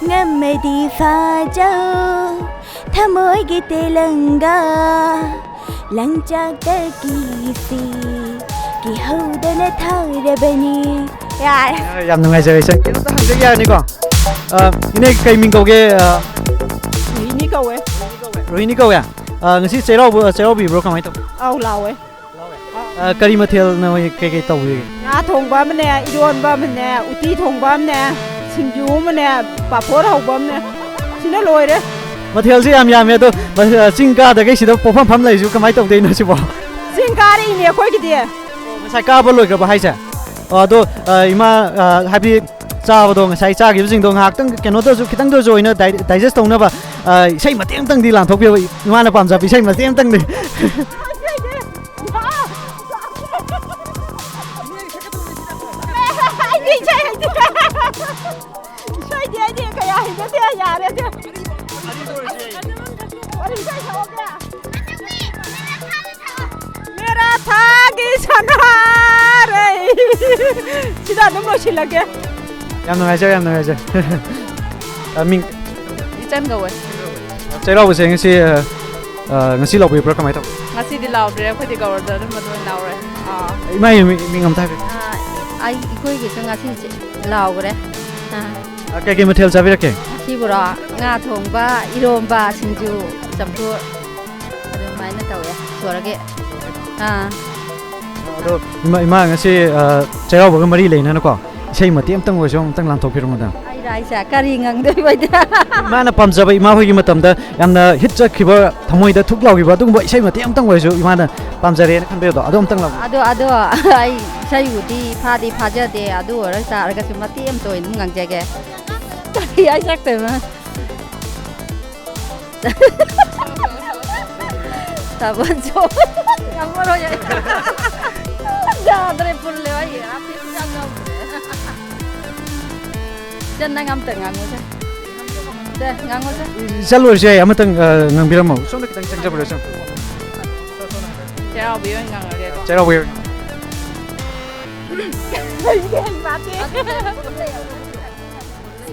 ꯉꯝꯃꯗꯤ ꯐꯥꯖꯧ ꯊꯃꯣꯏꯒꯤ ꯇꯦꯂꯪꯒꯥ, ꯂꯪꯆꯥꯛꯇ ꯀꯤꯁꯤ ꯀꯤꯍꯧꯗꯅ ꯊꯥꯔꯕꯅꯤ꯫ ꯌꯥꯔꯦ꯫ ꯌꯥꯝ ꯅꯨꯡꯉꯥꯏꯖꯔꯦ, ꯏꯆꯟ꯫ ꯀꯩꯅꯣꯝꯇ ꯍꯪꯖꯒꯦ ꯌꯥꯔꯅꯤꯀꯣ? ꯑ, ꯏꯅꯦ ꯀꯩ ꯃꯤꯡ ꯀꯧꯒꯦ? ꯑ, ꯔꯣꯍꯤꯅꯤ ꯀꯧꯋꯦ꯫ ꯔꯣꯍꯤꯅꯤ ꯀꯧꯋꯦ? ꯑ, ꯉꯁꯤ ꯆꯩꯔꯥꯎꯕ, ꯆꯩꯔꯥꯎꯕꯤꯕ꯭ꯔꯣ? ꯀꯃꯥꯏꯅ ꯇꯧꯒꯦ? ꯑꯥꯎ, ꯂꯥꯎꯋꯦ꯫ ꯑ, ꯀꯔꯤ ꯃꯊꯦꯜꯅ ꯀꯩꯀꯩ ꯇꯧꯕꯤꯒꯦ? ꯉꯥ ꯊꯣꯡꯕ ꯑꯃꯅꯦ, ꯏꯔꯣꯟꯕ ꯑꯃꯅꯦ, ꯎꯇꯤ ꯊꯣꯡꯕ ꯑꯃꯅꯦ, ꯁꯤꯡꯖꯨ ꯑꯃꯅꯦ, ꯄꯥꯐꯣꯔ ꯍꯧꯕ ꯑꯃꯅꯦ꯫ ꯁꯤꯅ ꯂꯣꯏꯔꯦ꯫ ꯃꯊꯦꯜꯁꯦ ꯌꯥꯝ ꯌꯥꯝꯃꯦ, ꯑꯗꯣ, ꯑ, ꯆꯤꯡ ꯀꯥꯗꯈꯩ ꯁꯤꯗ ꯄꯣꯐꯝ ꯐꯝ ꯂꯩꯔꯤꯁꯤꯕꯨ ꯀꯃꯥꯏꯅ ꯇꯧꯗꯣꯏꯅꯣ ꯁꯤꯕꯣ? ꯆꯤꯡ ꯀꯥꯔꯛꯏꯅꯦ ꯑꯩꯈꯣꯏꯒꯤꯗꯤ꯫ ꯉꯁꯥꯏ ꯀꯥꯕ ꯂꯣꯏꯈ꯭ꯔꯕ ꯍꯥꯏꯁꯦ? ꯑꯣ, ꯑꯗꯣ, ꯑ, ꯏꯃꯥ, ꯑ, ꯍꯥꯏꯕꯗꯤ ꯆꯥꯕꯗꯣ, ꯉꯁꯥꯏ ꯆꯥꯈꯤꯕꯁꯤꯡꯗꯣ ꯉꯥꯏꯍꯥꯛꯇꯪ ꯀꯩꯅꯣꯗꯁꯨ, ꯈꯤꯇꯪꯗꯁꯨ ꯑꯣꯏꯅ ꯗꯥꯏ-, digest ꯇꯧꯅꯕ, ꯑ, ꯏꯁꯩ ꯃꯇꯦꯛ ꯑꯃꯇꯪꯗꯤ ꯂꯥꯟꯊꯣꯛꯄꯤꯌꯣ, ꯏꯃꯥꯅ ꯄꯥꯝꯖꯕ ꯏꯁꯩ ꯃꯇꯦꯛ ꯑꯃꯇꯪꯗꯤ꯫ ꯑꯩꯗꯤ ꯏꯁꯩ ꯍꯩꯇꯦ꯫ ꯏꯁꯩꯗꯤ ꯑꯩꯗꯤ ꯀꯌꯥ ꯍꯩꯖꯗꯦ, ꯌꯥꯔꯦ ꯑꯗꯨ꯫ ꯀꯔꯤ ꯏꯁꯩ ꯁꯛꯑꯣꯒꯦ? ꯃꯦꯔꯥ ꯊꯥꯒꯤ ꯁꯅꯥꯔꯩ꯫ ꯁꯤꯗ ꯑꯗꯨꯝ ꯂꯣꯏꯁꯤꯜꯂꯒꯦ꯫ ꯌꯥꯝ ꯅꯨꯡꯉꯥꯏꯖꯔꯦ, ꯌꯥꯝ ꯅꯨꯡꯉꯥꯏꯖꯔꯦ꯫ ꯑ, ꯃꯤꯡ? ꯏꯆꯟ ꯀꯧꯋꯦ꯫ ꯆꯩꯔꯥꯎꯕꯁꯦ ꯉꯁꯤ, ꯑ, ꯑ, ꯉꯁꯤ ꯂꯥꯎꯕꯤꯕ꯭ꯔꯥ, ꯀꯃꯥꯏꯅ ꯇꯧꯕ? ꯉꯁꯤꯗꯤ ꯂꯥꯎꯗ꯭ꯔꯦ, ꯑꯩꯈꯣꯏꯗꯤ ꯒꯧꯔꯗ ꯑꯗꯨꯝ ꯑꯗꯨꯝ ꯂꯥꯎꯔꯦ꯫ ꯑꯥ꯫ ꯏꯃꯥꯒꯤ ꯃꯤ-, ꯃꯤꯡ ꯑꯝꯇ ꯍꯥꯏꯕꯤꯌꯨ꯫ ꯑꯥ, ꯑꯩ, ꯑꯩꯈꯣꯏꯒꯤꯁꯨ ꯉꯁꯤꯁꯦ ꯂꯥꯎꯈ꯭ꯔꯦ꯫ ꯑꯥ꯫ ꯑ, ꯀꯩꯀꯩ ꯃꯊꯦꯜ ꯆꯥꯕꯤꯔꯛꯀꯦ? ꯉꯁꯤꯕꯨꯔꯣ? ꯉꯥ ꯊꯣꯡꯕ, ꯏꯔꯣꯝꯕ, ꯁꯤꯡꯖꯨ, ꯆꯝꯐꯨꯠ, ꯑꯗꯨꯃꯥꯏꯅ ꯇꯧꯋꯦ꯫ ꯁꯣꯔꯒꯦ꯫ ꯑꯥ꯫ ꯑꯗꯣ ꯏꯃꯥ, ꯏꯃꯥ ꯉꯁꯤ, ꯑ, ꯆꯩꯔꯥꯎꯕꯒ ꯃꯔꯤ ꯂꯩꯅꯅꯀꯣ, ꯏꯁꯩ ꯃꯇꯦꯛ ꯑꯝꯇꯪ ꯑꯣꯏꯔꯁꯨ ꯑꯃꯨꯛꯇꯪ ꯂꯥꯟꯊꯣꯛꯄꯤꯔꯣꯗꯅ꯫ ꯑꯩꯔꯥ ꯍꯥꯏꯁꯦ? ꯀꯔꯤ ꯉꯪꯗꯣꯏꯕ ꯑꯩꯗꯤ? ꯏꯃꯥꯅ ꯄꯥꯝꯖꯕ, ꯏꯃꯥ ꯍꯣꯏꯒꯤ ꯃꯇꯝꯗ ꯌꯥꯝꯅ ꯍꯤꯠ ꯆꯠꯈꯤꯕ, ꯊꯃꯣꯏꯗ ꯊꯨꯛ ꯂꯥꯎꯈꯤꯕ ꯑꯗꯨꯒꯨꯝꯕ ꯏꯁꯩ ꯃꯇꯦꯛ ꯑꯝꯇꯪ ꯑꯣꯏꯔꯁꯨ ꯏꯃꯥꯅ ꯄꯥꯝꯖꯔꯦꯅ ꯈꯟꯕꯤꯕꯗꯣ, ꯑꯗꯨ ꯑꯝꯇꯪ ꯂꯥꯎ꯫ ꯑꯗꯣ, ꯑꯗꯣ ꯑꯩ ꯏꯁꯩꯕꯨꯗꯤ ꯐꯥꯗꯤ ꯐꯥꯖꯗꯦ, ꯑꯗꯨ ꯑꯣꯏꯔ ꯇꯥꯔꯒꯁꯨ ꯃꯇꯦꯛ ꯑꯝꯇ ꯑꯣꯏꯅ ꯑꯗꯨꯝ ꯉꯪꯖꯒꯦ꯫ ꯀꯔꯤ ꯍꯥꯏ ꯁꯛꯇꯣꯏꯅꯣ? ꯊꯥꯕꯜ ꯆꯣꯡ-, ꯉꯝꯃꯔꯣꯏ ꯑꯩ꯫ ꯌꯥꯗ꯭ꯔꯦ, ꯐꯨꯜꯂꯦ ꯑꯩ꯫ ꯍꯥꯞꯄꯤꯁꯨ ꯌꯥꯝ ꯌꯥꯎꯗ꯭ꯔꯦ꯫ ꯏꯆꯟ, ꯅꯪ ꯑꯝꯇ ꯉꯥꯡꯉꯨꯁꯦ꯫ ꯁꯦ, ꯉꯥꯡꯉꯨꯁꯦ꯫ ꯆꯠꯂꯨꯔꯁꯨ ꯌꯥꯏ, ꯑꯃꯇꯪ, ꯑ, ꯉꯥꯡꯕꯤꯔꯝꯃꯣ꯫ ꯁꯣꯝꯗ ꯈꯤꯇꯪ ꯆꯪꯖꯕꯤꯔꯣ, ꯁꯣꯝ꯫ ꯆꯩꯔꯥꯎꯕꯒꯤ ꯑꯣꯏꯅ ꯉꯥꯡꯉꯒꯦꯀꯣ꯫ ꯆꯩꯔꯥꯎꯕꯒꯤ ꯑꯣꯏꯅ꯫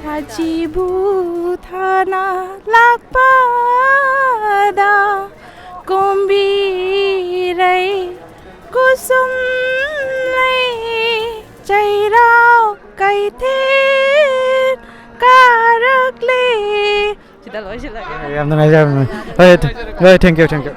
ꯁꯖꯤꯕꯨ ꯊꯥꯅ ꯂꯥꯛꯄꯗ ꯀꯨꯝꯕꯤꯔꯩ ꯀꯨꯁꯨꯝ ꯂꯩ ꯆꯩꯔꯥꯎ ꯀꯩꯊꯦꯜ ꯀꯥꯔꯛꯂꯦ꯫ ꯁꯤꯗ ꯂꯣꯏꯁꯤꯜꯂꯒꯦ꯫ ꯌꯥꯝ ꯅꯨꯡꯉꯥꯏꯖꯔꯦ꯫ ꯍꯣꯏ, ꯍꯣꯏ, thank you, thank you꯫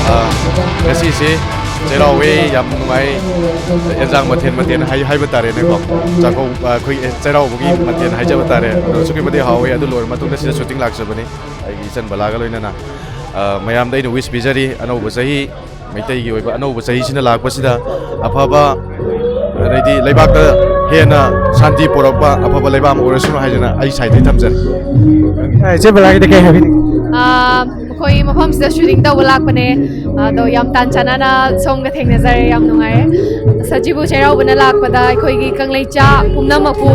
ꯑ, ꯉꯁꯤꯁꯦ ꯆꯩꯔꯥꯎꯋꯦ, ꯌꯥꯝ ꯅꯨꯡꯉꯥꯏ꯫ ꯑꯦꯟꯖꯥꯡ ꯃꯊꯦꯜ ꯃꯊꯦꯜ ꯍꯥꯏ-, ꯍꯥꯏꯕ ꯇꯥꯔꯦꯅꯦꯀꯣ꯫ ꯆꯥꯛꯀꯧ-, ꯑ, ꯑꯩꯈꯣꯏ ꯆꯩꯔꯥꯎꯕꯒꯤ ꯃꯊꯦꯜ ꯍꯥꯏꯖꯕ ꯇꯥꯔꯦ꯫ ꯑꯗꯣ ꯑꯁꯨꯛꯀꯤ ꯃꯇꯤꯛ ꯍꯥꯎꯋꯦ꯫ ꯑꯗꯨ ꯂꯣꯏꯔ ꯃꯇꯨꯡꯗ ꯁꯤꯗ shooting ꯂꯥꯛꯆꯕꯅꯤ꯫ ꯑꯩꯒꯤ ꯏꯆꯟ ꯕꯂꯥꯒ ꯂꯣꯏꯅꯅ, ꯑ, ꯃꯌꯥꯝꯗ ꯑꯩꯅ wish ꯄꯤꯖꯔꯤ꯫ ꯑꯅꯧꯕ ꯆꯍꯤ, ꯃꯩꯇꯩꯒꯤ ꯑꯣꯏꯕ ꯑꯅꯧꯕ ꯆꯍꯤꯁꯤꯅ ꯂꯥꯛꯄꯁꯤꯗ ꯑꯐꯕ, ꯑꯗꯩꯗꯤ ꯂꯩꯕꯥꯛꯇ ꯍꯦꯟꯅ ꯁꯥꯟꯇꯤ ꯄꯨꯔꯛꯄ ꯑꯐꯕ ꯂꯩꯕꯥꯛ ꯑꯃ ꯑꯣꯏꯔꯁꯅꯨ ꯍꯥꯏꯗꯅ ꯑꯩ ꯁꯥꯏꯠꯇꯒꯤ ꯊꯝꯖꯔꯤ꯫ ꯑ, ꯏꯆꯦ ꯕꯂꯥꯒꯤꯗꯤ ꯀꯩ ꯍꯥꯏꯕꯤꯅꯤꯡ? ꯑ, ꯑꯩꯈꯣꯏ ꯃꯐꯝꯁꯤꯗ ꯁꯨꯇꯤꯡ ꯇꯧꯕ ꯂꯥꯛꯄꯅꯦ꯫ ꯑꯗꯣ ꯌꯥꯝ ꯇꯥꯟ ꯆꯥꯟꯅꯅ ꯁꯣꯝꯒ ꯊꯦꯡꯅꯖꯔꯦ, ꯌꯥꯝ ꯅꯨꯡꯉꯥꯏꯔꯦ꯫ ꯁꯖꯤꯕꯨ ꯆꯩꯔꯥꯎꯕꯅ ꯂꯥꯛꯄꯗ ꯑꯩꯈꯣꯏꯒꯤ ꯀꯪꯂꯩꯆꯥ ꯄꯨꯝꯅꯃꯛꯄꯨ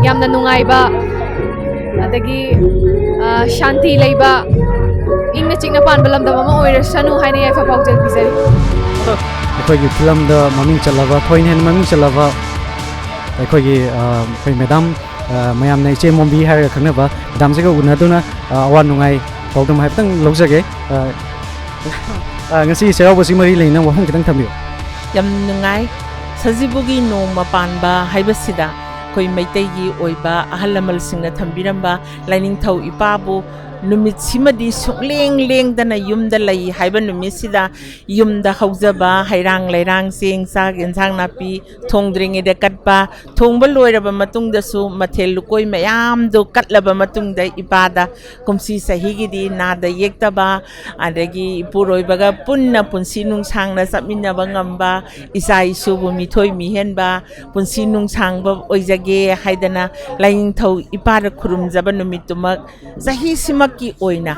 ꯌꯥꯝꯅ ꯅꯨꯡꯉꯥꯏꯕ, ꯑꯗꯒꯤ, ꯑ, ꯁꯥꯟꯇꯤ ꯂꯩꯕ, ꯏꯪꯅ ꯆꯤꯛꯅ ꯄꯥꯟꯕ ꯂꯝꯗꯝ ꯑꯃ ꯑꯣꯏꯔꯁꯅꯨ ꯍꯥꯏꯅ ꯌꯥꯏꯐ ꯄꯥꯎꯖꯦꯜ ꯄꯤꯖꯔꯤ꯫ ꯑꯩꯈꯣꯏꯒꯤ ꯐꯤꯂꯝꯗ ꯃꯃꯤꯡ ꯆꯠꯂꯕ, ꯊꯣꯏꯅ ꯍꯦꯟꯅ ꯃꯃꯤꯡ ꯆꯠꯂꯕ ꯑꯩꯈꯣꯏꯒꯤ, ꯑ, ꯑꯩꯈꯣꯏ ꯃꯦꯗꯥꯝ, ꯑ, ꯃꯌꯥꯝꯅ ꯏꯆꯦ ꯃꯣꯝꯕꯤ ꯍꯥꯏꯔꯒ ꯈꯪꯅꯕ ꯃꯦꯗꯥꯝꯁꯤꯒ ꯎꯅꯗꯨꯅ, ꯑ, ꯑꯋꯥ ꯅꯨꯡꯉꯥꯏ ꯄꯥꯎꯗꯝ ꯍꯥꯏꯐꯦꯠꯇꯪ ꯂꯧꯖꯒꯦ꯫ ꯑ, ꯑ, ꯉꯁꯤ ꯆꯩꯔꯥꯎꯕꯁꯤ ꯃꯔꯤ ꯂꯩꯅꯅ ꯋꯥꯐꯝ ꯈꯤꯇꯪ ꯊꯝꯕꯤꯌꯨ꯫ ꯌꯥꯝ ꯅꯨꯡꯉꯥꯏ꯫ ꯁꯖꯤꯕꯨꯒꯤ ꯅꯣꯡꯃ ꯄꯥꯟꯕ ꯍꯥꯏꯕꯁꯤꯗ ꯑꯩꯈꯣꯏ ꯃꯩꯇꯩꯒꯤ ꯑꯣꯏꯕ ꯑꯍꯜ ꯂꯃꯟꯁꯤꯡꯅ ꯊꯝꯕꯤꯔꯝꯕ ꯂꯥꯏꯅꯤꯡꯊꯧ ꯏꯄꯥꯕꯨ ꯅꯨꯃꯤꯠꯁꯤꯃꯗꯤ ꯁꯨꯡꯂꯦꯡ ꯂꯦꯡꯗꯅ ꯌꯨꯝꯗ ꯂꯩ ꯍꯥꯏꯕ ꯅꯨꯃꯤꯠꯁꯤꯗ ꯌꯨꯝꯗ ꯍꯧꯖꯕ ꯍꯩꯔꯥꯡ ꯂꯩꯔꯥꯡ, ꯆꯦꯡ ꯆꯥꯛ, ꯌꯦꯟꯁꯥꯡ ꯅꯥꯄꯤ ꯊꯣꯡꯗ꯭ꯔꯤꯉꯩꯗ ꯀꯠꯄ, ꯊꯣꯡꯕ ꯂꯣꯏꯔꯕ ꯃꯇꯨꯡꯗꯁꯨ ꯃꯊꯦꯜ ꯂꯨꯀꯣꯏ ꯃꯌꯥꯝꯗꯨ ꯀꯠꯂꯕ ꯃꯇꯨꯡꯗ ꯏꯄꯥꯗ ꯀꯨꯝꯁꯤ ꯆꯍꯤꯒꯤꯗꯤ ꯅꯥꯗ ꯌꯦꯛꯇꯕ, ꯑꯗꯒꯤ ꯏꯄꯨꯔꯣꯏꯕꯒ ꯄꯨꯟꯅ ꯄꯨꯟꯁꯤ ꯅꯨꯡꯁꯥꯡꯅ ꯆꯠꯃꯤꯟꯅꯕ ꯉꯝꯕ, ꯏꯆꯥ ꯏꯁꯨꯕꯨ ꯃꯤꯊꯣꯏ ꯃꯤꯍꯦꯟꯕ ꯄꯨꯟꯁꯤ ꯅꯨꯡꯁꯥꯡꯕ ꯑꯣꯏꯖꯒꯦ ꯍꯥꯏꯗꯅ ꯂꯥꯏꯅꯤꯡꯊꯧ ꯏꯄꯥꯗ ꯈꯨꯔꯨꯝꯖꯕ ꯅꯨꯃꯤꯠꯇꯨꯃꯛ ꯆꯍꯤꯁꯤꯃꯛꯀꯤ ꯑꯣꯏꯅ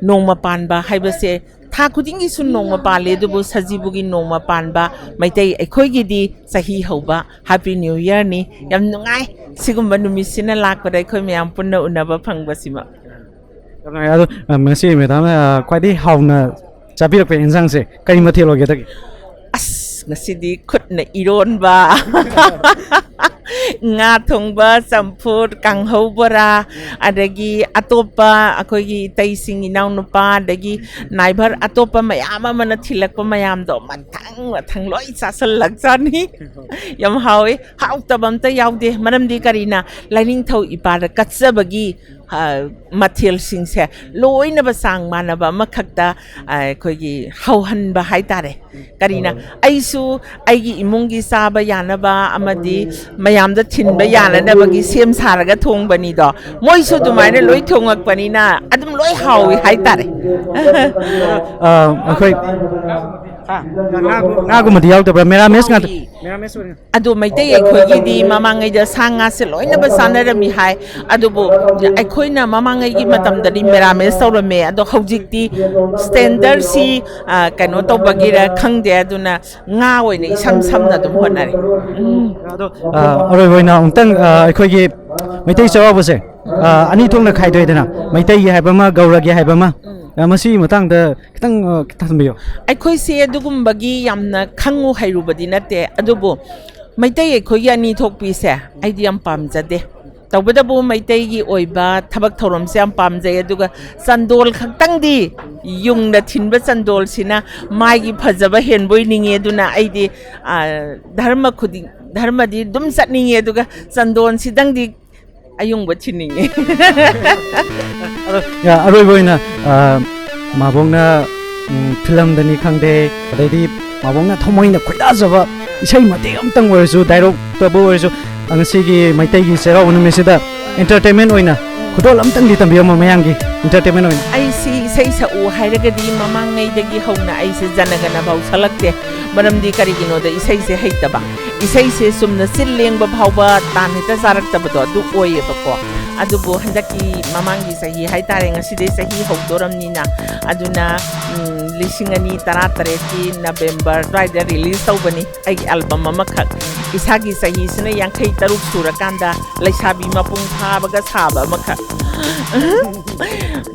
ꯅꯣꯡꯃ ꯄꯥꯟꯕ ꯍꯥꯏꯕꯁꯦ ꯊꯥ ꯈꯨꯗꯤꯡꯒꯤꯁꯨ ꯅꯣꯡꯃ ꯄꯥꯜꯂꯤ, ꯑꯗꯨꯕꯨ ꯁꯖꯤꯕꯨꯒꯤ ꯅꯣꯡꯃ ꯄꯥꯟꯕ ꯃꯩꯇꯩ ꯑꯩꯈꯣꯏꯒꯤꯗꯤ ꯆꯍꯤ ꯍꯧꯕ Happy New Yearꯅꯤ꯫ ꯌꯥꯝ ꯅꯨꯡꯉꯥꯏ ꯁꯤꯒꯨꯝꯕ ꯅꯨꯃꯤꯠꯁꯤꯅ ꯂꯥꯛꯄꯗ ꯑꯩꯈꯣꯏ ꯃꯌꯥꯝ ꯄꯨꯟꯅ ꯎꯅꯕ ꯐꯪꯕꯁꯤꯃ꯫ ꯌꯥꯝ ꯅꯨꯡꯉꯥꯏ꯫ ꯑꯗꯣ, ꯑ, ꯉꯁꯤ ꯃꯦꯗꯥꯝꯅ, ꯑ, ꯈ꯭ꯋꯥꯏꯗꯒꯤ ꯍꯥꯎꯅ ꯆꯥꯕꯤꯔꯛꯄ ꯏꯟꯖꯥꯡꯁꯦ ꯀꯔꯤ ꯃꯊꯦꯜ ꯑꯣꯏꯒꯗꯒꯦ? ꯑꯁ, ꯉꯁꯤꯗꯤ ꯈꯨꯠꯅ ꯏꯔꯣꯟꯕ, ꯉꯥ ꯊꯣꯡꯕ, ꯆꯝꯐꯨꯠ, ꯀꯥꯡꯍꯧ, ꯕꯣꯔꯥ, ꯑꯗꯒꯤ ꯑꯇꯣꯞꯄ ꯑꯩꯈꯣꯏꯒꯤ ꯏꯇꯩꯁꯤꯡ, ꯏꯅꯥꯎꯅꯨꯄꯥ, ꯑꯗꯒꯤ ꯅꯥꯏꯕꯔ ꯑꯇꯣꯞꯄ ꯃꯌꯥꯝ ꯑꯃꯅ ꯊꯤꯜꯂꯛꯄ ꯃꯌꯥꯝꯗꯣ ꯃꯊꯪ ꯃꯊꯪ ꯂꯣꯏ ꯆꯥꯁꯤꯜꯂꯛꯆꯥꯅꯤ꯫ ꯌꯥꯝ ꯍꯥꯎꯋꯤ꯫ ꯍꯥꯎꯇꯕ ꯑꯝꯇ ꯌꯥꯎꯗꯦ꯫ ꯃꯔꯝꯗꯤ ꯀꯔꯤꯅ? ꯂꯥꯏꯅꯤꯡꯊꯧ ꯏꯄꯥꯗ ꯀꯠꯆꯕꯒꯤ, ꯑ, ꯃꯊꯦꯜꯁꯤꯡꯁꯦ ꯂꯣꯏꯅꯕ ꯆꯥꯡ ꯃꯥꯟꯅꯕ ꯑꯃꯈꯛꯇ, ꯑ, ꯑꯩꯈꯣꯏꯒꯤ ꯍꯧꯍꯟꯕ ꯍꯥꯏꯇꯥꯔꯦ꯫ ꯀꯔꯤꯅ? ꯑꯩꯁꯨ ꯑꯩꯒꯤ ꯏꯃꯨꯡꯒꯤ ꯆꯥꯕ ꯌꯥꯅꯕ ꯑꯃꯗꯤ ꯃꯌꯥꯝꯗ ꯊꯤꯟꯕ ꯌꯥꯅꯅꯕꯒꯤ ꯁꯦꯝ ꯁꯥꯔꯒ ꯊꯣꯡꯕꯅꯤꯗꯣ꯫ ꯃꯣꯏꯁꯨ ꯑꯗꯨꯃꯥꯏꯅ ꯂꯣꯏ ꯊꯣꯡꯉꯛꯄꯅꯤꯅ ꯑꯗꯨꯝ ꯂꯣꯏ ꯍꯥꯎꯋꯤ ꯍꯥꯏꯇꯥꯔꯦ꯫ ꯑ, ꯑꯩꯈꯣꯏ ꯉꯥꯒꯨꯝꯕꯗꯤ ꯌꯥꯎꯗꯕ꯭ꯔꯥ? ꯃꯦꯔꯥꯃꯦꯁ ꯉꯥꯛꯇ? ꯌꯥꯎꯏ꯫ ꯃꯦꯔꯥꯃꯦꯁ ꯑꯣꯏꯅ? ꯑꯗꯣ ꯃꯩꯇꯩ ꯑꯩꯈꯣꯏꯒꯤꯗꯤ ꯃꯃꯥꯡꯉꯩꯗ ꯁꯥ ꯉꯥꯁꯦ ꯂꯣꯏꯅꯃꯛ ꯆꯥꯅꯔꯝꯃꯤ ꯍꯥꯏ꯫ ꯑꯗꯨꯕꯨ ꯑꯩꯈꯣꯏꯅ ꯃꯃꯥꯡꯉꯩꯒꯤ ꯃꯇꯝꯗꯗꯤ ꯃꯦꯔꯥꯃꯦꯁ ꯇꯧꯔꯝꯃꯦ, ꯑꯗꯣ ꯍꯧꯖꯤꯛꯇꯤ ꯁ꯭ꯇꯦꯟꯗꯔꯁꯤ, ꯑ, ꯀꯩꯅꯣ ꯇꯧꯕꯒꯤꯔ ꯈꯪꯗꯦ, ꯑꯗꯨꯅ ꯉꯥ ꯑꯣꯏꯅ ꯏꯁꯝ ꯁꯝꯅ ꯑꯗꯨꯝ ꯍꯣꯠꯅꯔꯦ꯫ ꯑꯗꯣ, ꯑ, ꯑꯔꯣꯏꯕ ꯑꯣꯏꯅ ꯑꯃꯨꯛꯇꯪ, ꯑ, ꯑꯩꯈꯣꯏꯒꯤ ꯃꯩꯇꯩ ꯆꯩꯔꯥꯎꯕꯁꯦ, ꯑ, ꯑꯅꯤ ꯊꯣꯛꯅ ꯈꯥꯏꯗꯣꯛꯑꯦꯗꯅ, ꯃꯩꯇꯩꯒꯤ ꯍꯥꯏꯕ ꯑꯃ, ꯒꯧꯔꯒꯤ ꯍꯥꯏꯕ ꯑꯃ꯫ ꯑ, ꯃꯁꯤꯒꯤ ꯃꯇꯥꯡꯗ ꯈꯤꯇꯪ, ꯑ, ꯈꯤꯇꯪ ꯊꯝꯕꯤꯌꯨ꯫ ꯑꯩꯈꯣꯏꯁꯦ ꯑꯗꯨꯒꯨꯝꯕꯒꯤ ꯌꯥꯝꯅ ꯈꯪꯉꯨ ꯍꯩꯔꯨꯕꯗꯤ ꯅꯠꯇꯦ, ꯑꯗꯨꯕꯨ ꯃꯩꯇꯩ ꯑꯩꯈꯣꯏꯒꯤ ꯑꯅꯤ ꯊꯣꯛꯄꯤꯁꯦ ꯑꯩꯗꯤ ꯌꯥꯝ ꯄꯥꯝꯖꯗꯦ꯫ ꯇꯧꯕꯇꯕꯨ ꯃꯩꯇꯩꯒꯤ ꯑꯣꯏꯕ ꯊꯕꯛ ꯊꯧꯔꯝꯁꯦ ꯌꯥꯝ ꯄꯥꯝꯖꯩ, ꯑꯗꯨꯒ ꯆꯟꯗꯣꯜ ꯈꯛꯇꯪꯗꯤ, ꯌꯨꯡꯅ ꯊꯤꯟꯕ ꯆꯟꯗꯣꯜꯁꯤꯅ ꯃꯥꯒꯤ ꯐꯖꯕ ꯍꯦꯟꯕꯣꯏ ꯅꯤꯡꯉꯤ꯫ ꯑꯗꯨꯅ ꯑꯩꯗꯤ, ꯑ, ꯙꯔꯃ ꯈꯨꯗꯤꯡ, ꯙꯔꯃꯗꯤ ꯑꯗꯨꯝ ꯆꯠꯅꯤꯡꯉꯤ, ꯑꯗꯨꯒ ꯆꯟꯗꯣꯟꯁꯤꯗꯪꯗꯤ ꯑꯌꯨꯡꯕ ꯊꯤꯟꯅꯤꯡꯉꯤ꯫ ꯑꯗꯣ, ꯑ, ꯑꯔꯣꯏꯕ ꯑꯣꯏꯅ, ꯑ, ꯃꯥꯕꯣꯛꯅ, ꯎꯝ, ꯐꯤꯂꯝꯗꯅꯤ ꯈꯪꯗꯦ, ꯑꯗꯩꯗꯤ ꯃꯥꯕꯣꯛꯅ ꯊꯃꯣꯏꯅ ꯈꯣꯏꯗꯥꯖꯕ ꯏꯁꯩ ꯃꯇꯦꯛ ꯑꯃꯇꯪ ꯑꯣꯏꯔꯁꯨ, ꯗꯥꯏꯂꯣꯛꯇꯕꯨ ꯑꯣꯏꯔꯁꯨ, ꯉꯁꯤꯒꯤ ꯃꯩꯇꯩꯒꯤ ꯆꯩꯔꯥꯎꯕ ꯅꯨꯃꯤꯠꯁꯤꯗ entertainment ꯑꯣꯏꯅ ꯈꯨꯗꯣꯜ ꯑꯃꯇꯪꯗꯤ ꯇꯝꯕꯤꯔꯝꯃꯣ ꯃꯌꯥꯝꯒꯤ entertainment ꯑꯣꯏꯅ꯫ ꯑꯩꯁꯤ ꯏꯁꯩ ꯁꯛꯎ ꯍꯥꯏꯔꯒꯗꯤ ꯃꯃꯥꯡꯉꯩꯗꯒꯤ ꯍꯧꯅ ꯑꯩꯁꯦ ꯖꯅꯒꯅ ꯐꯥꯎ ꯁꯛꯂꯛꯇꯦ꯫ ꯃꯔꯝꯗꯤ ꯀꯔꯤꯒꯤꯅꯣꯗ ꯏꯁꯩꯁꯦ ꯍꯩꯇꯕ꯫ ꯏꯁꯩꯁꯦ ꯆꯨꯝꯅ ꯆꯤꯜ ꯂꯦꯡꯕ ꯐꯥꯎꯕ ꯇꯥꯟ ꯍꯦꯛꯇ ꯆꯥꯔꯛꯇꯕꯗꯣ ꯑꯗꯨ ꯑꯣꯏꯌꯦꯕꯀꯣ꯫ ꯑꯗꯨꯕꯨ ꯍꯟꯗꯛꯀꯤ ꯃꯃꯥꯡꯒꯤ ꯆꯍꯤ ꯍꯥꯏꯇꯥꯔꯦ, ꯉꯁꯤꯗꯩ ꯆꯍꯤ ꯍꯧꯗꯣꯔꯝꯅꯤꯅ, ꯑꯗꯨꯅ, ꯎꯝ, ꯂꯤꯁꯤꯡ ꯑꯅꯤ ꯇꯔꯥꯇꯔꯦꯠꯀꯤ ꯅꯕꯦꯝꯕꯔ ꯑꯗꯨꯋꯥꯏꯗ ꯔꯤꯂꯤꯁ ꯇꯧꯕꯅꯤ ꯑꯩꯒꯤ ꯑꯦꯜꯕꯝ ꯑꯃꯈꯛ꯫ ꯏꯁꯥꯒꯤ ꯆꯍꯤꯁꯤꯅ ꯌꯥꯡꯈꯩ ꯇꯔꯨꯛ ꯁꯨꯔꯀꯥꯟꯗ ꯂꯩꯁꯥꯕꯤ ꯃꯄꯨꯡ ꯐꯥꯕꯒ ꯁꯥꯕ ꯑꯃꯈꯛ꯫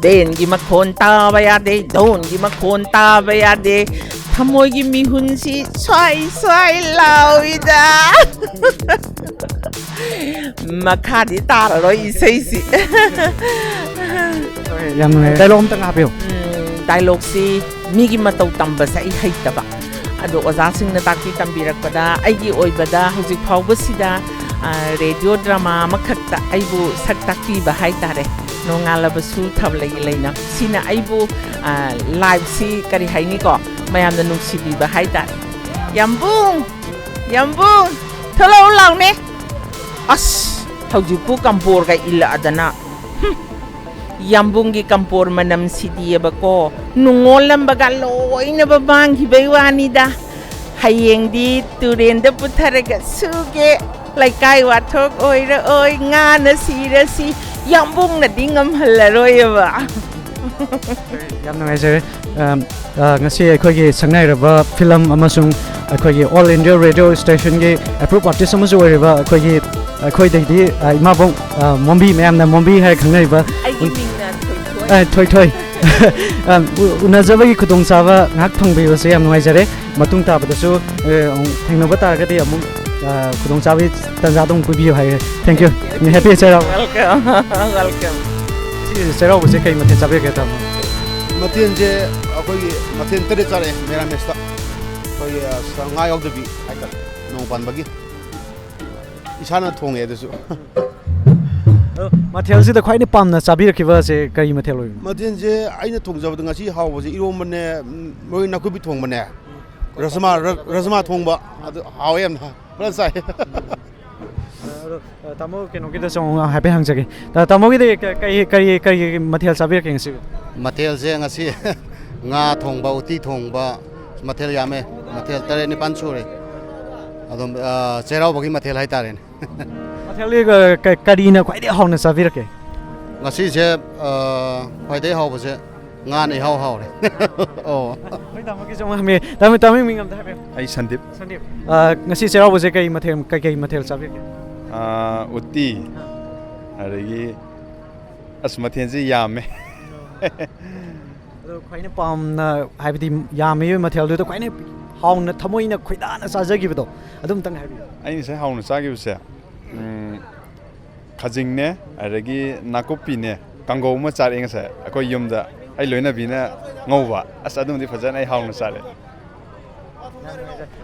ꯕꯦꯟꯒꯤ ꯃꯈꯣꯟ ꯇꯥꯕ ꯌꯥꯗꯦ, ꯙꯣꯟꯒꯤ ꯃꯈꯣꯟ ꯇꯥꯕ ꯌꯥꯗꯦ, ꯊꯃꯣꯏꯒꯤ ꯃꯤꯍꯨꯟꯁꯤ ꯁ꯭ꯋꯥꯏ ꯁ꯭ꯋꯥꯏ ꯂꯥꯎꯏꯗ꯫ ꯃꯈꯥꯗꯤ ꯇꯥꯔꯔꯣꯏ ꯏꯁꯩꯁꯤ꯫ ꯌꯥꯝ ꯅꯨꯡꯉꯥꯏ꯫ ꯗꯥꯏꯂꯣꯛ ꯑꯝꯇꯪ ꯍꯥꯞꯄꯤꯌꯨ꯫ ꯎꯝ, ꯗꯥꯏꯂꯣꯛꯁꯤ ꯃꯤꯒꯤ ꯃꯇꯧ ꯇꯝꯕꯁꯦ ꯑꯩ ꯍꯩꯇꯕ꯫ ꯑꯗꯣ ꯑꯣꯖꯥꯁꯤꯡꯅ ꯇꯥꯛꯄꯤ ꯇꯝꯕꯤꯔꯛꯄꯗ ꯑꯩꯒꯤ ꯑꯣꯏꯕꯗ ꯍꯧꯖꯤꯛ ꯐꯥꯎꯕꯁꯤꯗ, ꯑ, ꯔꯦꯗꯤꯑꯣ ꯗ꯭ꯔꯃꯥ ꯑꯃꯈꯛꯇ ꯑꯩꯕꯨ ꯁꯛ ꯇꯥꯛꯄꯤꯕ ꯍꯥꯏꯇꯥꯔꯦ꯫ ꯅꯣꯡꯉꯥꯜꯂꯕꯁꯨ ꯊꯥꯕꯜꯂꯩꯒꯤ ꯂꯩꯅꯝ꯫ ꯁꯤꯅ ꯑꯩꯕꯨ, ꯑ, ꯂꯥꯏꯐꯁꯤ ꯀꯔꯤ ꯍꯥꯏꯅꯤꯀꯣ, ꯃꯌꯥꯝꯅ ꯅꯨꯡꯁꯤꯕꯤꯕ ꯍꯥꯏꯇꯥꯔꯦ꯫ ꯌꯥꯝꯕꯨꯡ! ꯌꯥꯝꯕꯨꯡ! ꯊꯣꯛꯂꯛꯎ ꯂꯥꯎꯅꯦ! ꯑꯁ! ꯍꯧꯖꯤꯛꯄꯨ ꯀꯝꯕꯣꯔꯒ ꯏꯜꯂꯛꯑꯗꯅ꯫ ꯍꯨꯝ! ꯌꯥꯝꯕꯨꯡꯒꯤ ꯀꯝꯄꯣꯔ ꯃꯅꯝꯁꯤꯗꯤꯑꯕꯀꯣ, ꯅꯨꯡꯉꯣꯜꯂꯝꯕꯒ ꯂꯣꯏꯅꯕ ꯃꯥꯡꯈꯤꯕꯩ ꯋꯥꯅꯤꯗ꯫ ꯍꯌꯦꯡꯗꯤ ꯇꯨꯔꯦꯟꯗ ꯄꯨꯊꯔꯒ ꯁꯨꯒꯦ꯫ ꯂꯩꯀꯥꯏ ꯋꯥꯊꯣꯛ ꯑꯣꯏꯔꯛꯑꯣꯏ, ꯉꯥꯅ ꯁꯤꯔꯁꯤ, ꯌꯥꯝꯕꯨꯡꯅꯗꯤ ꯉꯝꯍꯜꯂꯔꯣꯏꯑꯕ꯫ ꯌꯥꯝ ꯅꯨꯡꯉꯥꯏꯖꯔꯦ꯫ ꯑꯝ, ꯑ, ꯉꯁꯤ ꯑꯩꯈꯣꯏꯒꯤ ꯁꯛꯅꯥꯏꯔꯕ ꯐꯤꯂꯝ ꯑꯃꯁꯨꯡ ꯑꯩꯈꯣꯏꯒꯤ All India Radio Stationꯒꯤ approved artist ꯑꯃꯁꯨ ꯑꯣꯏꯔꯤꯕ ꯑꯩꯈꯣꯏꯒꯤ, ꯑꯩꯈꯣꯏꯗꯩꯗꯤ, ꯑ, ꯏꯃꯥꯕꯣꯛ, ꯑ, ꯃꯣꯝꯕꯤ, ꯃꯌꯥꯝꯅ ꯃꯣꯝꯕꯤ ꯍꯥꯏꯔ ꯈꯪꯅꯔꯤꯕ, ꯑꯩꯒꯤ ꯃꯤꯡꯅ ꯊꯣꯏꯊꯣꯏ꯫ ꯑ, ꯊꯣꯏꯊꯣꯏ꯫ ꯑ, ꯎ-, ꯎꯅꯖꯕꯒꯤ ꯈꯨꯗꯣꯡꯆꯥꯕ ꯉꯥꯏꯍꯥꯛ ꯐꯪꯕꯤꯕꯁꯦ ꯌꯥꯝ ꯅꯨꯡꯉꯥꯏꯖꯔꯦ꯫ ꯃꯇꯨꯡ ꯇꯥꯕꯗꯁꯨ, ꯑ, ꯑꯃꯨꯛ ꯊꯦꯡꯅꯕ ꯇꯥꯔꯒꯗꯤ ꯑꯃꯨꯛ, ꯑ, ꯈꯨꯗꯣꯡꯆꯥꯕꯒꯤ ꯇꯥꯟꯖꯥꯗꯣ ꯑꯃꯨꯛ ꯄꯤꯕꯤꯌꯨ ꯍꯥꯏꯔꯦ꯫ Thank you꯫ Happy Cheiraoba. Welcome꯫ Welcome꯫ ꯁꯤ ꯆꯩꯔꯥꯎꯕꯁꯦ ꯀꯩ ꯃꯊꯦꯜ ꯆꯥꯕꯤꯔꯛꯀꯦ, ꯇꯥꯃꯣ? ꯃꯊꯦꯜꯁꯦ ꯑꯩꯈꯣꯏꯒꯤ ꯃꯊꯦꯜ ꯇꯔꯦꯠ ꯆꯥꯔꯛꯑꯦ ꯃꯦꯔꯥꯃꯦꯁꯇ꯫ ꯑꯩꯈꯣꯏꯒꯤ, ꯑ, ꯁꯥ ꯉꯥ ꯌꯥꯎꯗꯕꯤ ꯍꯥꯏꯇꯥꯔꯦ, ꯅꯣꯡ ꯄꯥꯟꯕꯒꯤ꯫ ꯏꯁꯥꯅ ꯊꯣꯡꯉꯦ ꯑꯗꯨꯁꯨ꯫ ꯑꯗꯣ ꯃꯊꯦꯜꯁꯤꯗ ꯈ꯭ꯋꯥꯏꯗꯒꯤ ꯄꯥꯝꯅ ꯆꯥꯕꯤꯔꯛꯈꯤꯕꯁꯦ ꯀꯔꯤ ꯃꯊꯦꯜ ꯑꯣꯏꯕꯅꯣ? ꯃꯊꯦꯜꯁꯦ ꯑꯩꯅ ꯊꯣꯡꯖꯕꯗ ꯉꯁꯤ ꯍꯥꯎꯕꯁꯦ ꯏꯔꯣꯝꯕꯅꯦ, ꯎꯝ, ꯃꯔꯣꯏ ꯅꯥꯀꯨꯞꯄꯤ ꯊꯣꯡꯕꯅꯦ, ꯔꯁꯃꯥ, ꯔ-, ꯔꯁꯃꯥ ꯊꯣꯡꯕ, ꯑꯗꯨ ꯍꯥꯎꯋꯦ ꯌꯥꯝꯅ, ꯐꯖꯅ ꯆꯥꯏ꯫ ꯑꯗꯣ, ꯑ, ꯇꯥꯃꯣ ꯀꯩꯅꯣꯒꯤꯗꯁꯨ ꯑꯃꯨꯛ ꯍꯥꯏꯐꯦꯠ ꯍꯪꯖꯒꯦ꯫ ꯇꯥ-, ꯇꯥꯃꯣꯒꯤꯗꯤ ꯀ-, ꯀꯔꯤ, ꯀꯔꯤ, ꯀꯔꯤ ꯃꯊꯦꯜ ꯆꯥꯕꯤꯔꯛꯀꯦ ꯉꯁꯤ? ꯃꯊꯦꯜꯁꯦ ꯉꯁꯤ ꯉꯥ ꯊꯣꯡꯕ, ꯎꯇꯤ ꯊꯣꯡꯕ, ꯃꯊꯦꯜ ꯌꯥꯝꯃꯦ꯫ ꯃꯊꯦꯜ ꯇꯔꯦꯠ ꯅꯤꯄꯥꯟ ꯁꯨꯔꯦ꯫ ꯑꯗꯨꯝ, ꯑ, ꯆꯩꯔꯥꯎꯕꯒꯤ ꯃꯊꯦꯜ ꯍꯥꯏꯇꯥꯔꯦꯅꯦ꯫ ꯃꯊꯦꯜꯗꯤ, ꯑ, ꯀ-, ꯀꯔꯤꯅ ꯈ꯭ꯋꯥꯏꯗꯒꯤ ꯍꯥꯎꯅ ꯆꯥꯕꯤꯔꯛꯀꯦ? ꯉꯁꯤꯁꯦ, ꯑ, ꯈ꯭ꯋꯥꯏꯗꯒꯤ ꯍꯥꯎꯕꯁꯦ ꯉꯥꯅ ꯏꯍꯥꯎ ꯍꯥꯎꯔꯦ꯫ ꯑꯣ꯫ ꯍꯣꯏ, ꯇꯥꯃꯣꯒꯤꯁꯨ ꯑꯃꯨꯛ ꯍꯪꯕꯤꯒꯦ꯫ ꯇꯥꯃꯣ, ꯇꯥꯃꯣꯒꯤ ꯃꯤꯡ ꯑꯝꯇ ꯍꯥꯏꯕꯤꯌꯨ꯫ ꯑꯩ ꯁꯟꯗꯤꯞ꯫ ꯁꯟꯗꯤꯞ꯫ ꯑ, ꯉꯁꯤ ꯆꯩꯔꯥꯎꯕꯁꯦ ꯀꯩ ꯃꯊꯦꯜ, ꯀꯩ, ꯀꯩ ꯃꯊꯦꯜ ꯆꯥꯕꯤꯔꯛꯀꯦ? ꯑ, ꯎꯇꯤ, ꯑꯗꯒꯤ, ꯑꯁ, ꯃꯊꯦꯜꯁꯤ ꯌꯥꯝꯃꯦ꯫ ꯑꯗꯣ ꯈ꯭ꯋꯥꯏꯅ ꯄꯥꯝꯅ, ꯍꯥꯏꯕꯗꯤ, ꯌꯥꯝꯃꯤꯕ ꯃꯊꯦꯜꯗꯨꯗ ꯈ꯭ꯋꯥꯏꯅ ꯍꯥꯎꯅ, ꯊꯃꯣꯏꯅ ꯈꯣꯏꯗꯥꯅ ꯆꯥꯖꯈꯤꯕꯗꯣ, ꯑꯗꯨ ꯑꯝꯇꯪ ꯍꯥꯏꯕꯤꯌꯨ꯫ ꯑꯩ ꯉꯁꯥꯏ ꯍꯥꯎꯅ ꯆꯥꯈꯤꯕꯁꯦ, ꯎꯝ, ꯈꯥꯖꯤꯡꯅꯦ, ꯑꯗꯒꯤ ꯅꯥꯀꯨꯞꯄꯤꯅꯦ, ꯀꯥꯡꯒꯧ ꯑꯃ ꯆꯥꯔꯛꯑꯦ ꯉꯁꯥꯏ ꯑꯩꯈꯣꯏ ꯌꯨꯝꯗ꯫ ꯑꯩ ꯂꯣꯏꯅꯕꯤꯅ ꯉꯧꯕ꯫ ꯑꯁ, ꯑꯗꯨꯃꯗꯤ ꯐꯖꯅ ꯑꯩ ꯍꯥꯎꯅ ꯆꯥꯔꯛꯑꯦ꯫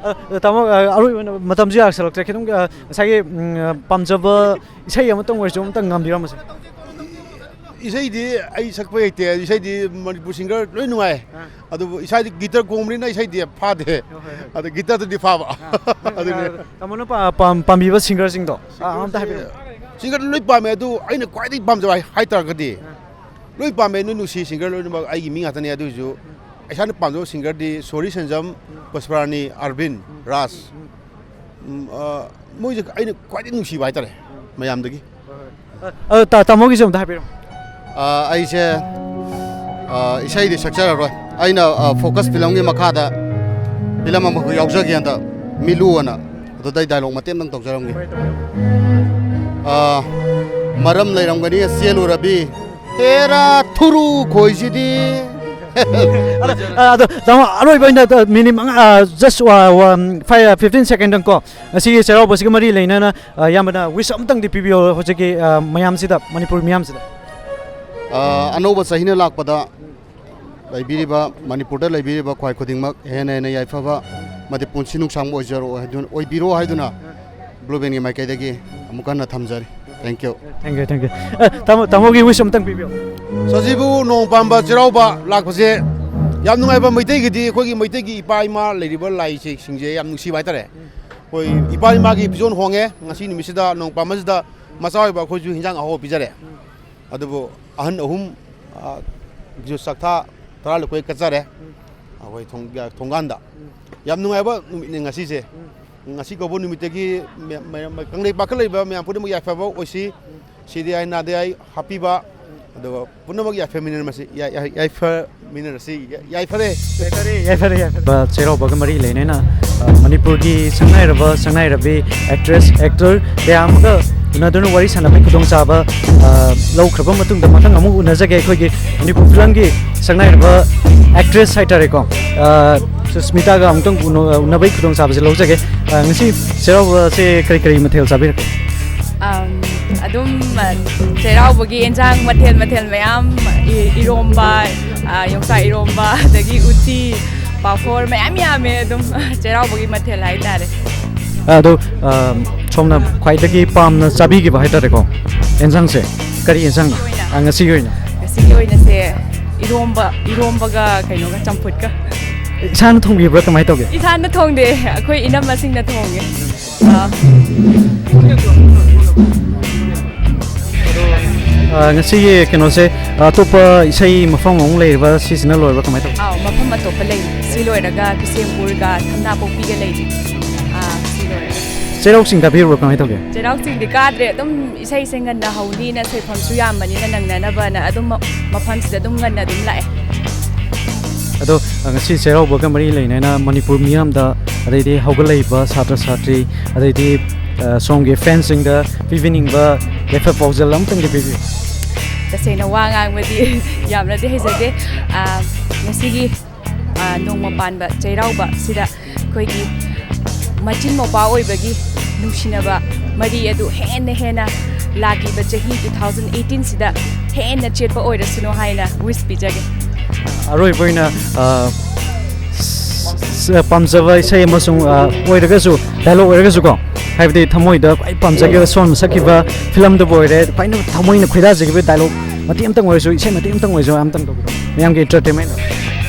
ꯑ, ꯇꯥꯃꯣ, ꯑ, ꯑꯔꯣꯏꯕ ꯑꯣꯏꯅ ꯃꯇꯝꯁꯨ ꯌꯥꯔꯛꯁꯜꯂꯛꯇ꯭ꯔꯦ꯫ ꯈꯤꯇꯪ, ꯑ, ꯉꯁꯥꯏꯒꯤ, ꯎꯝ, ꯑ, ꯄꯥꯝꯖꯕ ꯏꯁꯩ ꯑꯃꯇꯪ ꯑꯣꯏꯔꯁꯨ ꯑꯃꯇꯪ ꯉꯝꯕꯤꯔꯝꯃꯁꯦ꯫ ꯏꯁꯩꯗꯤ ꯑꯩ ꯁꯛꯄ ꯍꯩꯇꯦ꯫ ꯏꯁꯩꯗꯤ ꯃꯅꯤꯄꯨꯔ singer ꯂꯣꯏ ꯅꯨꯡꯉꯥꯏ꯫ ꯑꯥ꯫ ꯑꯗꯨꯕꯨ ꯏꯁꯥꯗꯤ guitar ꯈꯣꯡꯕꯅꯤꯅ ꯏꯁꯩꯗꯤ ꯐꯥꯗꯦ꯫ ꯍꯣꯏ, ꯍꯣꯏ, ꯍꯣꯏ꯫ ꯑꯗ guitarꯗꯨꯗꯤ ꯐꯥꯕ꯫ ꯑꯥ꯫ ꯑꯗꯨꯅꯦ꯫ ꯑ, ꯇꯥꯃꯣꯅ ꯄꯥ-, ꯄꯥꯝ-, ꯄꯥꯝꯕꯤꯕ singerꯁꯤꯡꯗꯣ, ꯑꯥ, ꯑꯝꯇ ꯍꯥꯏꯕꯤꯔꯝꯃꯨ꯫ Singerꯗꯤ ꯂꯣꯏ ꯄꯥꯝꯃꯦ, ꯑꯗꯨ ꯑꯩꯅ ꯈ꯭ꯋꯥꯏꯗꯒꯤ ꯄꯥꯝꯖꯕ ꯍꯥꯏ-, ꯍꯥꯏꯇꯥꯔꯒꯗꯤ ꯑꯥ꯫ ꯂꯣꯏ ꯄꯥꯝꯃꯦ, ꯅꯣꯏ ꯅꯨꯡꯁꯤ ꯁꯤꯡꯒꯔ ꯂꯣꯏꯅꯃꯛ ꯑꯩꯒꯤ ꯃꯤ ꯉꯥꯛꯇꯅꯦ꯫ ꯑꯗꯨ ꯑꯣꯏꯔꯁꯨ ꯏꯁꯥꯅ ꯄꯥꯝꯖꯕ ꯁꯤꯡꯒꯔꯗꯤ ꯁꯣꯔꯤ ꯁꯦꯟꯖꯝ, ꯄꯨꯁꯄꯔꯥꯅꯤ, ꯑꯔꯕꯤꯟ, ꯔꯥꯖ꯫ ꯎꯝ, ꯑ, ꯃꯣꯏꯁꯦ ꯑꯩꯅ ꯈ꯭ꯋꯥꯏꯗꯒꯤ ꯅꯨꯡꯁꯤꯕ ꯍꯥꯏꯇꯥꯔꯦ ꯃꯌꯥꯝꯗꯒꯤ꯫ ꯑ, ꯇꯥ- ꯇꯥꯃꯣꯒꯤꯁꯨ ꯑꯝꯇ ꯍꯥꯏꯕꯤꯔꯣ꯫ ꯑ, ꯑꯩꯁꯦ, ꯑ, ꯏꯁꯩꯗꯤ ꯁꯛꯆꯔꯔꯣꯏ꯫ ꯑꯩꯅ, ꯑ, ꯐꯣꯀꯁ ꯐꯤꯂꯝꯒꯤ ꯃꯈꯥꯗ ꯐꯤꯂꯝ ꯑꯃꯈꯛ ꯌꯥꯎꯖꯒꯦ ꯍꯟꯗꯛ, ꯃꯤꯂꯨ ꯑꯅ꯫ ꯑꯗꯨꯗ ꯑꯩ ꯗꯥꯏꯂꯣꯛ ꯃꯇꯦꯛ ꯑꯃꯇꯪ ꯇꯧꯖꯔꯝꯒꯦ꯫ ꯑ, ꯃꯔꯝ ꯂꯩꯔꯝꯒꯅꯤ ꯆꯦꯜꯂꯨꯔꯕꯤ, ꯍꯦꯔꯥ ꯊꯨꯔꯨ ꯈꯣꯏꯁꯤꯗꯤ꯫ ꯑꯗꯣ, ꯑ, ꯑꯗꯣ ꯇꯥꯃꯣ, ꯑꯔꯣꯏꯕ ꯑꯣꯏꯅ, ꯑ, ꯃꯤꯅꯤꯠ ꯃꯉꯥ, ꯑ, just, ꯑ, ꯋꯥ- ꯐꯥꯏ- ꯑ, ꯐꯤꯐꯇꯤꯟ ꯁꯦꯀꯦꯟꯗꯪ ꯀꯣ, ꯉꯁꯤꯒꯤ ꯆꯩꯔꯥꯎꯕꯁꯤꯒ ꯃꯔꯤ ꯂꯩꯅꯅ, ꯑ, ꯏꯌꯥꯝꯕꯅ ꯋꯤꯁ ꯑꯃꯇꯪꯗꯤ ꯄꯤꯕꯤꯌꯣ ꯍꯧꯖꯤꯛꯀꯤ, ꯑ, ꯃꯌꯥꯝꯁꯤꯗ, ꯃꯅꯤꯄꯨꯔ ꯃꯤꯌꯥꯝꯁꯤꯗ꯫ ꯑ, ꯑꯅꯧꯕ ꯆꯍꯤꯅ ꯂꯥꯛꯄꯗ ꯂꯩꯕꯤꯔꯤꯕ, ꯃꯅꯤꯄꯨꯔꯗ ꯂꯩꯕꯤꯔꯤꯕ ꯈ꯭ꯋꯥꯏ ꯈꯨꯗꯤꯡꯃꯛ ꯍꯦꯟꯅ ꯍꯦꯟꯅ ꯌꯥꯏꯐꯕ ꯑꯃꯗꯤ ꯄꯨꯟꯁꯤ ꯅꯨꯡꯁꯥꯡꯕ ꯑꯣꯏꯖꯔꯛꯑꯣ ꯍꯥꯏꯗꯨꯅ, ꯑꯣꯏꯕꯤꯔꯣ ꯍꯥꯏꯗꯨꯅ ꯕ꯭ꯂꯨ ꯕꯦꯟꯒꯤ ꯃꯥꯏꯀꯩꯗꯒꯤ ꯑꯃꯨꯛ ꯍꯟꯅ ꯊꯝꯖꯔꯤ꯫ Thank you꯫ Thank you, thank you. ꯑ, ꯇꯥꯃꯣ, ꯇꯥꯃꯣꯒꯤ ꯋꯤꯁ ꯑꯃꯇꯪ ꯄꯤꯕꯤꯌꯣ꯫ ꯁꯖꯤꯕꯨ ꯅꯣꯡ ꯄꯥꯟꯕ ꯆꯩꯔꯥꯎꯕ ꯂꯥꯛꯄꯁꯦ ꯌꯥꯝ ꯅꯨꯡꯉꯥꯏꯕ, ꯃꯩꯇꯩꯒꯤꯗꯤ ꯑꯩꯈꯣꯏꯒꯤ ꯃꯩꯇꯩꯒꯤ ꯏꯄꯥ ꯏꯃꯥ ꯂꯩꯔꯤꯕ ꯂꯥꯏꯁꯤꯡꯁꯦ ꯌꯥꯝ ꯅꯨꯡꯁꯤꯕ ꯍꯥꯏꯇꯥꯔꯦ꯫ ꯑꯩꯈꯣꯏ ꯏꯄꯥ ꯏꯃꯥꯒꯤ ꯐꯤꯖꯣꯜ ꯍꯣꯡꯉꯦ ꯉꯁꯤ ꯅꯨꯃꯤꯠꯁꯤꯗ, ꯅꯣꯡ ꯄꯥꯟꯕꯁꯤꯗ ꯃꯆꯥ ꯑꯣꯏꯕ ꯑꯩꯈꯣꯏꯁꯨ ꯍꯤꯟꯖꯥꯡ ꯑꯍꯥꯎꯕ ꯄꯤꯖꯔꯦ꯫ ꯑꯗꯨꯕꯨ ꯑꯍꯟ ꯑꯍꯨꯝ, ꯑ, ꯒꯤꯁꯨ ꯆꯥꯛꯊꯥ ꯇꯔꯥ ꯂꯨꯀꯣꯏ ꯀꯠꯆꯔꯦ꯫ ꯑꯩꯈꯣꯏ ꯊꯣꯡ-, ꯊꯣꯡꯒꯥꯟꯗ꯫ ꯌꯥꯝ ꯅꯨꯡꯉꯥꯏꯕ ꯅꯨꯃꯤꯠꯅꯤ ꯉꯁꯤꯁꯦ꯫ ꯉꯁꯤ ꯀꯧꯕ ꯅꯨꯃꯤꯠꯇꯒꯤ ꯃꯌꯥꯝ, ꯃꯌꯥꯝ, ꯀꯪꯂꯩꯄꯥꯛꯀ ꯂꯩꯕ ꯃꯌꯥꯝ ꯄꯨꯝꯅꯃꯛ ꯌꯥꯏꯐꯕ ꯑꯣꯏꯁꯤ꯫ ꯁꯤꯗꯤ ꯑꯩ ꯅꯥꯗ ꯑꯩ ꯍꯥꯞꯄꯤꯕ, ꯑꯗꯨꯒ ꯄꯨꯝꯅꯃꯛ ꯌꯥꯏꯐꯃꯤꯟꯅꯔꯁꯤ, ꯌꯥꯏ-, ꯌꯥꯏ-, ꯌꯥꯏꯐꯃꯤꯟꯅꯔꯁꯤ꯫ ꯌꯥꯏꯐꯔꯦ꯫ ꯌꯥꯏꯐꯔꯦ, ꯌꯥꯏꯐꯔꯦ, ꯌꯥꯏꯐꯔꯦ꯫ ꯆꯩꯔꯥꯎꯕꯒ ꯃꯔꯤ ꯂꯩꯅꯅ, ꯑ, ꯃꯅꯤꯄꯨꯔꯒꯤ ꯁꯛꯅꯥꯏꯔꯕ, ꯁꯛꯅꯥꯏꯔꯕꯤ, ꯑꯦꯛꯇ꯭ꯔꯦꯁ, ꯑꯦꯛꯇꯔ ꯀꯌꯥ ꯑꯃꯒ ꯎꯅꯗꯨꯅ ꯋꯥꯔꯤ ꯁꯥꯟꯅꯕꯒꯤ ꯈꯨꯗꯣꯡꯆꯥꯕ, ꯑ, ꯂꯧꯈ꯭ꯔꯕ ꯃꯇꯨꯡꯗ, ꯃꯊꯪ ꯑꯃꯨꯛ ꯎꯅꯖꯒꯦ꯫ ꯑꯩꯈꯣꯏꯒꯤ ꯃꯅꯤꯄꯨꯔ ꯐꯤꯂꯝꯒꯤ ꯁꯛꯅꯥꯏꯔꯕ ꯑꯦꯛꯇ꯭ꯔꯦꯁ ꯍꯥꯏꯇꯥꯔꯦꯀꯣ, ꯑ, ꯁꯨꯁꯃꯤꯇꯥꯒ ꯑꯃꯨꯛꯇꯪ ꯎꯅ-, ꯎꯅꯕꯒꯤ ꯈꯨꯗꯣꯡꯆꯥꯕꯁꯦ ꯂꯧꯖꯒꯦ꯫ ꯑ, ꯉꯁꯤ ꯆꯩꯔꯥꯎꯕꯁꯦ ꯀꯔꯤ ꯀꯔꯤ ꯃꯊꯦꯜ ꯆꯥꯕꯤꯔꯛꯀꯦ? ꯑꯝ, ꯑꯗꯨꯝ, ꯑ, ꯆꯩꯔꯥꯎꯕꯒꯤ ꯑꯦꯟꯁꯥꯡ ꯃꯊꯦꯜ ꯃꯊꯦꯜ ꯃꯌꯥꯝ, ꯏ- ꯏꯔꯣꯝꯕ, ꯑ, ꯌꯣꯡꯆꯥꯛ ꯏꯔꯣꯝꯕ, ꯑꯗꯒꯤ ꯎꯇꯤ, ꯄꯥꯐꯣꯔ, ꯃꯌꯥꯝ ꯌꯥꯝꯃꯦ꯫ ꯑꯗꯨꯝ ꯆꯩꯔꯥꯎꯕꯒꯤ ꯃꯊꯦꯜ ꯍꯥꯏꯇꯥꯔꯦ꯫ ꯑꯗꯣ, ꯑ, ꯁꯣꯝꯅ ꯈ꯭ꯋꯥꯏꯗꯒꯤ ꯄꯥꯝꯅ ꯆꯥꯕꯤꯈꯤꯕ ꯍꯥꯏꯇꯥꯔꯦꯀꯣ, ꯑꯦꯟꯁꯥꯡꯁꯦ ꯀꯔꯤ ꯑꯦꯟꯁꯥꯡꯅꯣ? ꯑꯣꯏꯅ? ꯑ, ꯉꯁꯤꯒꯤ ꯑꯣꯏꯅ ꯉꯁꯤꯒꯤ ꯑꯣꯏꯅꯁꯦ ꯏꯔꯣꯝꯕ, ꯏꯔꯣꯝꯕꯒ ꯀꯩꯅꯣꯒ, ꯆꯝꯐꯨꯠꯀ꯫ ꯏꯁꯥꯅ ꯊꯣꯡꯕꯤꯕ꯭ꯔꯥ, ꯀꯃꯥꯏꯅ ꯇꯧꯒꯦ? ꯏꯁꯥꯅ ꯊꯣꯡꯗꯦ, ꯑꯩꯈꯣꯏ ꯏꯅꯝꯃꯁꯤꯡꯅ ꯊꯣꯡꯉꯦ꯫ ꯑꯥ꯫ ꯑ, ꯉꯁꯤꯒꯤ ꯀꯩꯅꯣꯁꯦ, ꯑꯇꯣꯞꯄ ꯏꯁꯩ ꯃꯐꯝ ꯑꯃꯨꯛ ꯂꯩꯔꯤꯕ, ꯁꯤꯁꯤꯅ ꯂꯣꯏꯔꯕ, ꯀꯃꯥꯏꯅ ꯇꯧꯕ? ꯑꯥꯎ, ꯃꯐꯝ ꯑꯇꯣꯞꯄ ꯂꯩ꯫ ꯁꯤ ꯂꯣꯏꯔꯒ ꯕꯤꯁꯦꯝꯄꯨꯔꯒ ꯊꯝꯅꯥꯄꯣꯛꯄꯤꯒ ꯂꯩꯔꯤ꯫ ꯑꯥ, ꯁꯤ ꯂꯣꯏꯔꯒ꯫ ꯆꯩꯔꯥꯎ ꯆꯤꯡ ꯀꯥꯕꯤꯔꯨꯕ꯭ꯔꯣ, ꯀꯃꯥꯏꯅ ꯇꯧꯒꯦ? ꯆꯩꯔꯥꯎ ꯆꯤꯡꯗꯤ ꯀꯥꯗ꯭ꯔꯦ꯫ ꯑꯗꯨꯝ ꯏꯁꯩꯁꯦ ꯉꯟꯅ ꯍꯧꯅꯤꯅ, ꯁꯣꯏꯐꯝꯁꯨ ꯌꯥꯝꯕꯅꯤꯅ ꯅꯪꯅꯅꯕꯅ ꯑꯗꯨꯝ ꯃ-, ꯃꯐꯝꯁꯤꯗ ꯑꯗꯨꯝ ꯉꯟꯅ ꯑꯗꯨꯝ ꯂꯥꯛꯑꯦ꯫ ꯑꯗꯣ, ꯑ, ꯉꯁꯤ ꯆꯩꯔꯥꯎꯕꯒ ꯃꯔꯤ ꯂꯩꯅꯅ ꯃꯅꯤꯄꯨꯔ ꯃꯤꯌꯥꯝꯗ, ꯑꯗꯩꯗꯤ ꯍꯧꯒꯠꯂꯛꯏꯕ ꯁꯥꯇ꯭ꯔ ꯁꯥꯇ꯭ꯔꯤ, ꯑꯗꯩꯗꯤ, ꯑ, ꯁꯣꯝꯒꯤ ꯐꯦꯟꯁꯤꯡꯗ ꯄꯤꯕꯤꯅꯤꯡꯕ ꯌꯥꯏꯐ ꯄꯥꯎꯖꯦꯜ ꯑꯃꯇꯪꯗꯤ ꯄꯤꯕꯤꯌꯨ꯫ ꯇꯁꯦꯡꯅ ꯋꯥ ꯉꯥꯡꯕꯗꯤ ꯌꯥꯝꯅꯗꯤ ꯍꯩꯖꯗꯦ꯫ ꯑꯥ, ꯉꯁꯤꯒꯤ, ꯑꯥ, ꯅꯣꯡꯃ ꯄꯥꯟꯕ ꯆꯩꯔꯥꯎꯕ ꯁꯤꯗ ꯑꯩꯈꯣꯏꯒꯤ ꯃꯆꯤꯟ ꯃꯧꯄ꯭ꯋꯥ ꯑꯣꯏꯕꯒꯤ ꯅꯨꯡꯁꯤꯅꯕ ꯃꯔꯤ ꯑꯗꯨ ꯍꯦꯟꯅ ꯍꯦꯟꯅ ꯂꯥꯛꯂꯤꯕ ꯆꯍꯤ two thousand eighteen ꯁꯤꯗ ꯍꯦꯟꯅ ꯆꯦꯠꯄ ꯑꯣꯏꯔꯁꯅꯨ ꯍꯥꯏꯅ wish ꯄꯤꯖꯒꯦ꯫ ꯑꯔꯣꯏꯕ ꯑꯣꯏꯅ, ꯑ, ꯁ-, ꯄꯥꯝꯖꯕ ꯏꯁꯩ ꯑꯃꯁꯨꯡ, ꯑ, ꯑꯣꯏꯔꯒꯁꯨ, ꯗꯥꯏꯂꯣꯛ ꯑꯣꯏꯔꯒꯁꯨꯀꯣ, ꯍꯥꯏꯕꯗꯤ ꯊꯃꯣꯏꯗ ꯈ꯭ꯋꯥꯏ ꯄꯥꯝꯖꯈꯤꯕ, ꯁꯣꯝꯅ ꯁꯛꯈꯤꯕ ꯐꯤꯂꯝꯗꯨꯕꯨ ꯑꯣꯏꯔꯦ, ꯈ꯭ꯋꯥꯏꯅ ꯊꯃꯣꯏꯅ ꯈꯣꯏꯗꯥꯖꯈꯤꯕ ꯗꯥꯏꯂꯣꯛ ꯃꯇꯦꯛ ꯑꯃꯇꯪ ꯑꯣꯏꯔꯁꯨ, ꯏꯁꯩ ꯃꯇꯦꯛ ꯑꯃꯇꯪ ꯑꯣꯏꯔꯁꯨ ꯑꯝꯇꯪ ꯇꯧꯕꯤꯔꯣ, ꯃꯌꯥꯝꯒꯤ entertainment꯫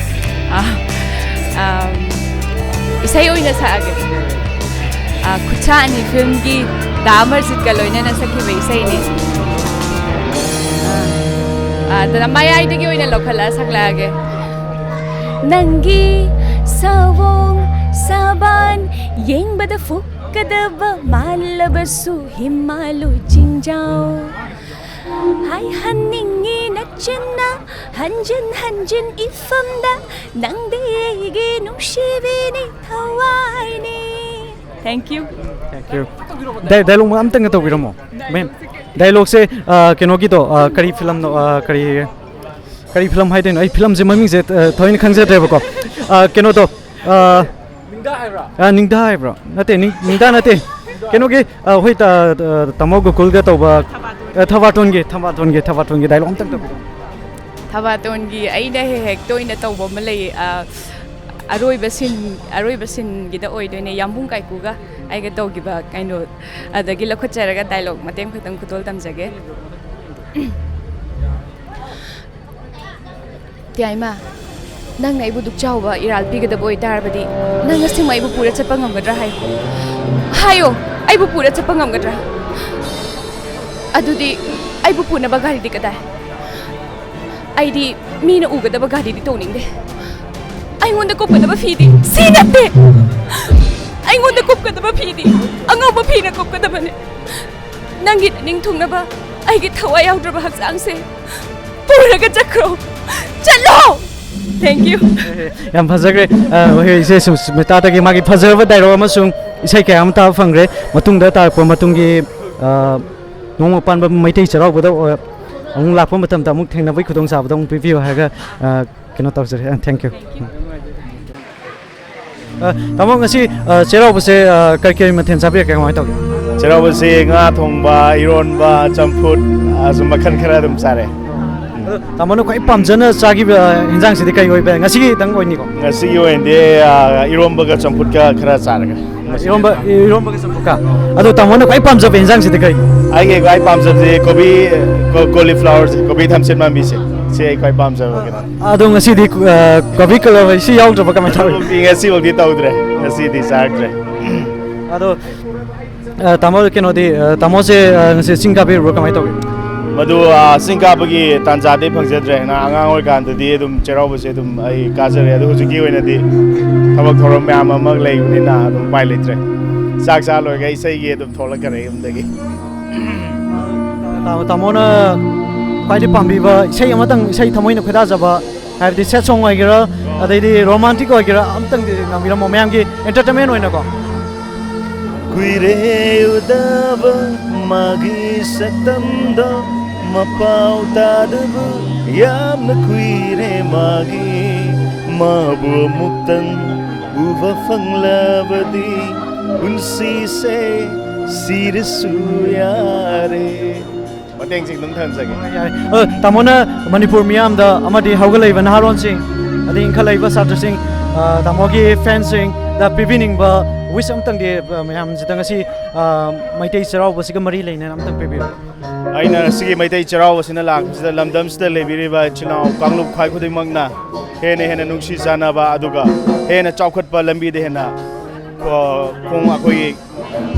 ꯑꯥ, ꯑꯥꯝ, ꯏꯁꯩ ꯑꯣꯏꯅ ꯁꯛꯑꯒꯦ꯫ ꯑꯥ, ꯈꯨꯠꯁꯥ ꯑꯅꯤ ꯐꯤꯂꯝꯒꯤ ꯗꯥ ꯑꯃꯔꯖꯤꯠꯀ ꯂꯣꯏꯅꯅ ꯁꯛꯈꯤꯕ ꯏꯁꯩꯅꯤ꯫ ꯑꯥ, ꯑꯥ, ꯑꯗꯨꯅ ꯃꯌꯥꯏꯗꯒꯤ ꯑꯣꯏꯅ ꯂꯧꯈꯠꯂꯒ ꯁꯛꯂꯛꯑꯒꯦ꯫ ꯅꯪꯒꯤ ꯁꯑꯣꯡ ꯁꯕꯥꯟ ꯌꯦꯡꯕꯗ ꯐꯨꯛꯀꯗꯕ ꯃꯥꯜꯂꯕꯁꯨ ꯍꯤꯃꯥꯂꯨ ꯆꯤꯡꯖꯥꯎ ꯍꯥꯏꯍꯟꯅꯤꯡꯉꯤ ꯅꯆꯤꯟꯅ ꯍꯟꯖꯤꯟ ꯍꯟꯖꯤꯟ ꯏꯐꯝꯗ ꯅꯪꯗꯤ ꯑꯩꯒꯤ ꯅꯨꯡꯁꯤꯕꯤꯅꯤ ꯊꯋꯥꯏꯅꯤ꯫ Thank you. Thank you. ꯗꯥꯏ-, ꯗꯥꯏꯂꯣꯛ ꯑꯃꯇꯪꯒ ꯇꯧꯕꯤꯔꯝꯃꯣ, ꯃꯦꯝ꯫ ꯗꯥꯏꯂꯣꯛꯁꯦ, ꯑ, ꯀꯩꯅꯣꯒꯤꯗꯣ, ꯑ, ꯀꯔꯤ ꯐꯤꯂꯝꯅꯣ, ꯑ, ꯀꯔꯤ, ꯀꯔꯤ ꯐꯤꯂꯝ ꯍꯥꯏꯗꯣꯏꯅꯣ? ꯑꯩ ꯐꯤꯂꯝꯁꯦ ꯃꯃꯤꯡꯁꯦ, ꯑ, ꯊꯑꯣꯏꯅ ꯈꯪꯖꯗ꯭ꯔꯦꯕꯀꯣ꯫ ꯑ, ꯀꯩꯅꯣꯗꯣ, ꯑ, ꯑ, ꯅꯤꯡꯗꯥ ꯍꯥꯏꯕ꯭ꯔꯣ? ꯅꯠꯇꯦ, ꯅꯤꯡ-, ꯅꯤꯡꯗꯥ ꯅꯠꯇꯦ꯫ ꯀꯩꯅꯣꯒꯤ, ꯑ, ꯍꯣꯏ, ꯇ-, ꯇ-, ꯇꯥꯃꯣ ꯒꯣꯀꯨꯜꯒ ꯇꯧꯕ, ꯑ, ꯊꯕꯥꯇꯣꯟꯒꯤ, ꯊꯕꯥꯇꯣꯟꯒꯤ, ꯊꯕꯥꯇꯣꯟꯒꯤ ꯗꯥꯏꯂꯣꯛ ꯑꯝꯇꯪ ꯇꯧꯕꯤꯔꯝꯃꯣ꯫ ꯊꯕꯥꯇꯣꯟꯒꯤ ꯑꯩꯅ ꯍꯦꯛ ꯍꯦꯛ ꯇꯣꯏꯅ ꯇꯧꯕ ꯑꯃ ꯂꯩꯌꯦ꯫ ꯑ, ꯑꯔꯣꯏꯕ ꯁꯤꯟ, ꯑꯔꯣꯏꯕ ꯁꯤꯟꯒꯤꯗ ꯑꯣꯏꯗꯣꯏꯅꯦ, ꯌꯥꯝꯕꯨꯡ ꯀꯥꯏꯀꯨꯒ ꯑꯩꯒ ꯇꯧꯈꯤꯕ ꯀꯩꯅꯣ꯫ ꯑꯗꯒꯤ ꯂꯧꯈꯠꯆꯔꯒ ꯗꯥꯏꯂꯣꯛ ꯃꯇꯦꯛ ꯈꯛꯇꯪ ꯈꯨꯗꯣꯜ ꯇꯝꯖꯒꯦ꯫ ꯇꯤꯌꯥꯏꯃ, ꯅꯪꯅ ꯑꯩꯕꯨ ꯗꯨꯛ ꯆꯥꯎꯕ ꯏꯔꯥꯜ ꯄꯤꯒꯗꯕ ꯑꯣꯏꯇꯥꯔꯕꯗꯤ, ꯅꯪ ꯑꯁꯤꯃ ꯑꯩꯕꯨ ꯄꯨꯔ ꯆꯠꯄ ꯉꯝꯒꯗ꯭ꯔꯥ ꯍꯥꯏꯌꯨ꯫ ꯍꯥꯏꯌꯣ, ꯑꯩꯕꯨ ꯄꯨꯔ ꯆꯠꯄ ꯉꯝꯒꯗ꯭ꯔꯥ? ꯑꯗꯨꯗꯤ ꯑꯩꯕꯨ ꯄꯨꯅꯕ ꯒꯥꯔꯤꯗꯤ ꯀꯗꯥꯏ? ꯑꯩꯗꯤ ꯃꯤꯅ ꯎꯒꯗꯕ ꯒꯥꯔꯤꯗꯤ ꯇꯣꯡꯅꯤꯡꯗꯦ꯫ ꯑꯩꯉꯣꯟꯗ ꯀꯨꯞꯀꯗꯕ ꯐꯤꯗꯤ ꯁꯤ ꯅꯠꯇꯦ꯫ ꯑꯩꯉꯣꯟꯗ ꯀꯨꯞꯀꯗꯕ ꯐꯤꯗꯤ ꯑꯉꯧꯕ ꯐꯤꯅ ꯀꯨꯞꯀꯗꯕꯅꯦ꯫ ꯅꯪꯒꯤ ꯅꯤꯡꯊꯨꯡꯅꯕ ꯑꯩꯒꯤ ꯊꯋꯥꯏ ꯌꯥꯎꯗ꯭ꯔꯕ ꯍꯛꯆꯥꯡꯁꯦ ꯄꯨꯔꯒ ꯆꯠꯈ꯭ꯔꯣ꯫ ꯆꯠꯂꯣ꯫ Thank you. ꯌꯥꯝ ꯐꯖꯈ꯭ꯔꯦ꯫ ꯑ, ꯍꯣꯏ, ꯏꯆꯦ ꯁꯨ- ꯁꯨꯃꯤꯇꯥꯗꯒꯤ ꯃꯥꯒꯤ ꯐꯖꯔꯕ ꯗꯥꯏꯂꯣꯛ ꯑꯃꯁꯨꯡ ꯏꯁꯩ ꯀꯌꯥ ꯑꯃ ꯇꯥꯕ ꯐꯪꯈ꯭ꯔꯦ꯫ ꯃꯇꯨꯡꯗ ꯇꯥꯔꯛꯄ ꯃꯇꯨꯡꯒꯤ, ꯑ, ꯅꯣꯡꯃ ꯄꯥꯟꯕ ꯃꯩꯇꯩ ꯆꯩꯔꯥꯎꯕꯗ, ꯑ, ꯑꯃꯨꯛ ꯂꯥꯛꯄ ꯃꯇꯝꯗ ꯑꯃꯨꯛ ꯊꯦꯡꯅꯕꯒꯤ ꯈꯨꯗꯣꯡꯆꯥꯕꯗꯣ ꯑꯃꯨꯛ ꯄꯤꯕꯤꯌꯨ ꯍꯥꯏꯔꯒ, ꯑ, ꯀꯩꯅꯣ ꯇꯧꯖꯔꯦ꯫ ꯑ, thank you. ꯑ, ꯇꯥꯃꯣ, ꯉꯁꯤ, ꯑ, ꯆꯩꯔꯥꯎꯕꯁꯦ, ꯑ, ꯀꯔꯤ ꯀꯔꯤ ꯃꯊꯦꯜ ꯆꯥꯕꯤꯔꯛꯀꯦ, ꯀꯃꯥꯏꯅ ꯇꯧꯒꯦ? ꯆꯩꯔꯥꯎꯕꯁꯦ ꯉꯥ ꯊꯣꯡꯕ, ꯏꯔꯣꯟꯕ, ꯆꯝꯐꯨꯠ, ꯑꯁꯨꯝ ꯃꯈꯜ ꯈꯔ ꯑꯗꯨꯝ ꯆꯥꯔꯦ꯫ ꯑꯗꯣ ꯇꯥꯃꯣꯅ ꯈ꯭ꯋꯥꯏ ꯄꯥꯝꯖꯅ ꯆꯥꯈꯤꯕ, ꯑ, ꯍꯤꯟꯖꯥꯡꯁꯤꯗꯤ ꯀꯔꯤ ꯑꯣꯏꯕ ꯌꯥꯏ? ꯉꯁꯤꯒꯤꯗꯪ ꯑꯣꯏꯅꯤꯀꯣ? ꯉꯁꯤꯒꯤ ꯑꯣꯏꯅꯗꯤ, ꯑ, ꯏꯔꯣꯝꯕꯒ ꯆꯝꯐꯨꯠꯀ ꯈꯔ ꯆꯥꯔꯒ꯫ ꯏꯔꯣꯝꯕ, ꯏꯔꯣꯝꯕꯒ ꯆꯝꯐꯨꯠꯀ꯫ ꯑꯗꯣ ꯇꯥꯃꯣꯅ ꯈ꯭ꯋꯥꯏ ꯄꯥꯝꯖꯕ ꯍꯤꯟꯖꯥꯡꯁꯤꯗꯤ ꯀꯔꯤ? ꯑꯩꯒꯤ ꯈ꯭ꯋꯥꯏ ꯄꯥꯝꯖꯕꯁꯦ ꯀꯣꯕꯤ, ꯀꯣ- cauliflowerꯁꯦ, ꯀꯣꯕꯤ ꯊꯝꯆꯦꯠ ꯃꯥꯟꯕꯤꯁꯦ꯫ ꯁꯤ ꯑꯩ ꯈ꯭ꯋꯥꯏ ꯄꯥꯝꯖꯕ ꯀꯩꯅꯣ꯫ ꯑꯗꯣ ꯉꯁꯤꯗꯤ, ꯑ, ꯀꯣꯕꯤ ꯀꯂꯔ ꯁꯤ ꯌꯥꯎꯗ꯭ꯔꯕ, ꯀꯃꯥꯏꯅ ꯇꯧꯋꯤ? ꯉꯁꯤꯐꯥꯎꯗꯤ ꯇꯧꯗ꯭ꯔꯦ, ꯉꯁꯤꯗꯤ ꯆꯥꯔꯛꯇ꯭ꯔꯦ꯫ ꯑꯗꯣ, ꯑ, ꯇꯥꯃꯣ, ꯀꯩꯅꯣꯗꯤ, ꯑ, ꯇꯥꯃꯣꯁꯦ, ꯑ, ꯉꯁꯤ ꯆꯤꯡ ꯀꯥꯕꯤꯔꯨꯕ꯭ꯔꯣ, ꯀꯃꯥꯏꯅ ꯇꯧꯒꯦ? ꯃꯗꯨ, ꯑ, ꯆꯤꯡ ꯀꯥꯕꯒꯤ ꯇꯥꯟꯖꯥꯗꯤ ꯐꯪꯖꯗ꯭ꯔꯦ꯫ ꯅ ꯑꯉꯥꯡ ꯑꯣꯏꯔꯤꯀꯥꯟꯗꯗꯤ ꯑꯗꯨꯝ ꯆꯩꯔꯥꯎꯕꯁꯦ ꯑꯗꯨꯝ ꯑꯩ ꯀꯥꯖꯔꯦ꯫ ꯑꯗꯣ ꯍꯧꯖꯤꯛꯀꯤ ꯑꯣꯏꯅꯗꯤ ꯊꯕꯛ ꯊꯧꯔꯝ ꯃꯌꯥꯝ ꯑꯃ ꯂꯩꯕꯅꯤꯅ ꯑꯗꯨꯝ ꯎꯄꯥꯏ ꯂꯩꯇ꯭ꯔꯦ꯫ ꯆꯥꯛ ꯆꯥ ꯂꯣꯏꯔꯒ ꯏꯁꯩꯒꯤ ꯑꯗꯨꯝ ꯊꯣꯛꯂꯛꯀꯅꯤ ꯌꯨꯝꯗꯒꯤ꯫ ꯇꯥꯃꯣ, ꯇꯥꯃꯣꯅ ꯈ꯭ꯋꯥꯏꯗꯩ ꯄꯥꯝꯕꯤꯕ ꯏꯁꯩ ꯑꯃꯇꯪ, ꯏꯁꯩ ꯊꯃꯣꯏꯅ ꯈꯣꯏꯗꯥꯖꯕ, ꯍꯥꯏꯕꯗꯤ sad song ꯑꯣꯏꯒꯦꯔꯥ, ꯑꯗꯩꯗꯤ romantic ꯑꯣꯏꯒꯦꯔꯥ, ꯑꯃꯇꯪꯗꯤ ꯉꯪꯕꯤꯔꯝꯃꯣ ꯃꯌꯥꯝꯒꯤ entertainment ꯑꯣꯏꯅꯀꯣ꯫ ꯀꯨꯏꯔꯦ ꯎꯗꯕ ꯃꯥꯒꯤ ꯁꯛꯇꯝꯗꯣ, ꯃꯄꯥꯎ ꯇꯥꯗꯕ ꯌꯥꯝꯅ ꯀꯨꯏꯔꯦ ꯃꯥꯒꯤ꯫ ꯃꯥꯕꯨ ꯑꯃꯨꯛꯇꯪ ꯎꯕ ꯐꯪꯂꯕꯗꯤ ꯄꯨꯟꯁꯤꯁꯦ ꯁꯤꯔꯁꯨ ꯌꯥꯔꯦ꯫ ꯃꯇꯦꯡꯁꯤꯡ ꯑꯗꯨꯝ ꯊꯝꯖꯒꯦ꯫ ꯌꯥꯏ꯫ ꯑ, ꯇꯥꯃꯣꯅ ꯃꯅꯤꯄꯨꯔ ꯃꯤꯌꯥꯝꯗ ꯑꯃꯗꯤ ꯍꯧꯒꯠꯂꯛꯏꯕ ꯅꯍꯥꯔꯣꯟꯁꯤꯡ, ꯑꯗꯩ ꯏꯟꯈꯠꯂꯛꯏꯕ ꯁꯥꯇ꯭ꯔꯁꯤꯡ, ꯑ, ꯇꯥꯃꯣꯒꯤ fansꯁꯤꯡꯗ ꯄꯤꯕꯤꯅꯤꯡꯕ wish ꯑꯃꯇꯪꯗꯤ, ꯑ, ꯃꯌꯥꯝꯁꯤꯗ ꯉꯁꯤ, ꯑ, ꯃꯩꯇꯩ ꯆꯩꯔꯥꯎꯕꯁꯤꯒ ꯃꯔꯤ ꯂꯩꯅꯅ ꯑꯃꯇꯪ ꯄꯤꯕꯤꯌꯨ꯫ ꯑꯩꯅ ꯉꯁꯤꯒꯤ ꯃꯩꯇꯩ ꯆꯩꯔꯥꯎꯕꯁꯤꯅ ꯂꯥꯛꯄꯁꯤꯗ ꯂꯝꯗꯝꯁꯤꯗ ꯂꯩꯕꯤꯔꯤꯕ ꯏꯆꯤꯜ ꯏꯅꯥꯎ ꯀꯥꯡꯂꯨꯞ ꯈ꯭ꯋꯥꯏ ꯈꯨꯗꯤꯡꯃꯛꯅ ꯍꯦꯟꯅ ꯍꯦꯟꯅ ꯅꯨꯡꯁꯤ ꯆꯥꯟꯅꯕ, ꯑꯗꯨꯒ ꯍꯦꯟꯅ ꯆꯥꯎꯈꯠꯄ ꯂꯝꯕꯤꯗ ꯍꯦꯟꯅ, ꯑ, ꯈꯣꯡ ꯑꯩꯈꯣꯏꯒꯤ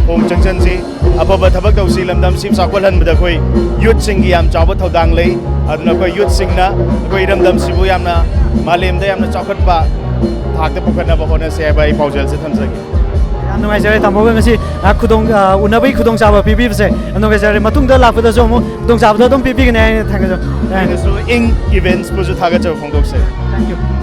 ꯈꯣꯡ ꯆꯪꯁꯟꯁꯤ, ꯑꯐꯕ ꯊꯕꯛ ꯇꯧꯁꯤ꯫ ꯂꯝꯗꯝꯁꯤ ꯆꯥꯎꯈꯠꯍꯟꯕꯗ ꯑꯩꯈꯣꯏ ꯌꯨꯠꯁꯤꯡꯒꯤ ꯌꯥꯝ ꯆꯥꯎꯕ ꯊꯧꯗꯥꯡ ꯂꯩ꯫ ꯑꯗꯨꯅ ꯑꯩꯈꯣꯏ ꯌꯨꯠꯁꯤꯡꯅ ꯑꯩꯈꯣꯏ ꯏꯔꯝꯗꯝꯁꯤꯕꯨ ꯌꯥꯝꯅ ꯃꯥꯂꯦꯝꯗ ꯌꯥꯝꯅ ꯆꯥꯎꯈꯠꯄ ꯊꯥꯛꯇ ꯄꯨꯈꯠꯅꯕ ꯍꯣꯠꯅꯁꯤ ꯍꯥꯏꯕ ꯑꯩ ꯄꯥꯎꯖꯦꯜꯁꯦ ꯊꯝꯖꯒꯦ꯫ ꯌꯥꯝ ꯅꯨꯡꯉꯥꯏꯖꯔꯦ ꯇꯥꯃꯣꯒ ꯉꯁꯤ ꯑ, ꯈꯨꯗꯣꯡ ꯑ, ꯎꯅꯕꯒꯤ ꯈꯨꯗꯣꯡꯆꯥꯕ ꯄꯤꯕꯤꯕꯁꯦ ꯌꯥꯝ ꯅꯨꯡꯉꯥꯏꯖꯔꯦ꯫ ꯃꯇꯨꯡꯗ ꯂꯥꯛꯄꯗꯁꯨ ꯑꯃꯨꯛ ꯈꯨꯗꯣꯡꯆꯥꯕꯗꯣ ꯑꯗꯨꯝ ꯄꯤꯕꯤꯒꯅꯤ ꯍꯥꯏꯅ ꯊꯥꯖꯖꯩ꯫ ꯑꯩꯅꯁꯨ ꯏꯪ ꯏꯚꯦꯟꯠꯁꯄꯨꯁꯨ ꯊꯥꯒꯠꯆꯕ ꯐꯣꯡꯗꯣꯛꯆꯔꯤ꯫ Thank you.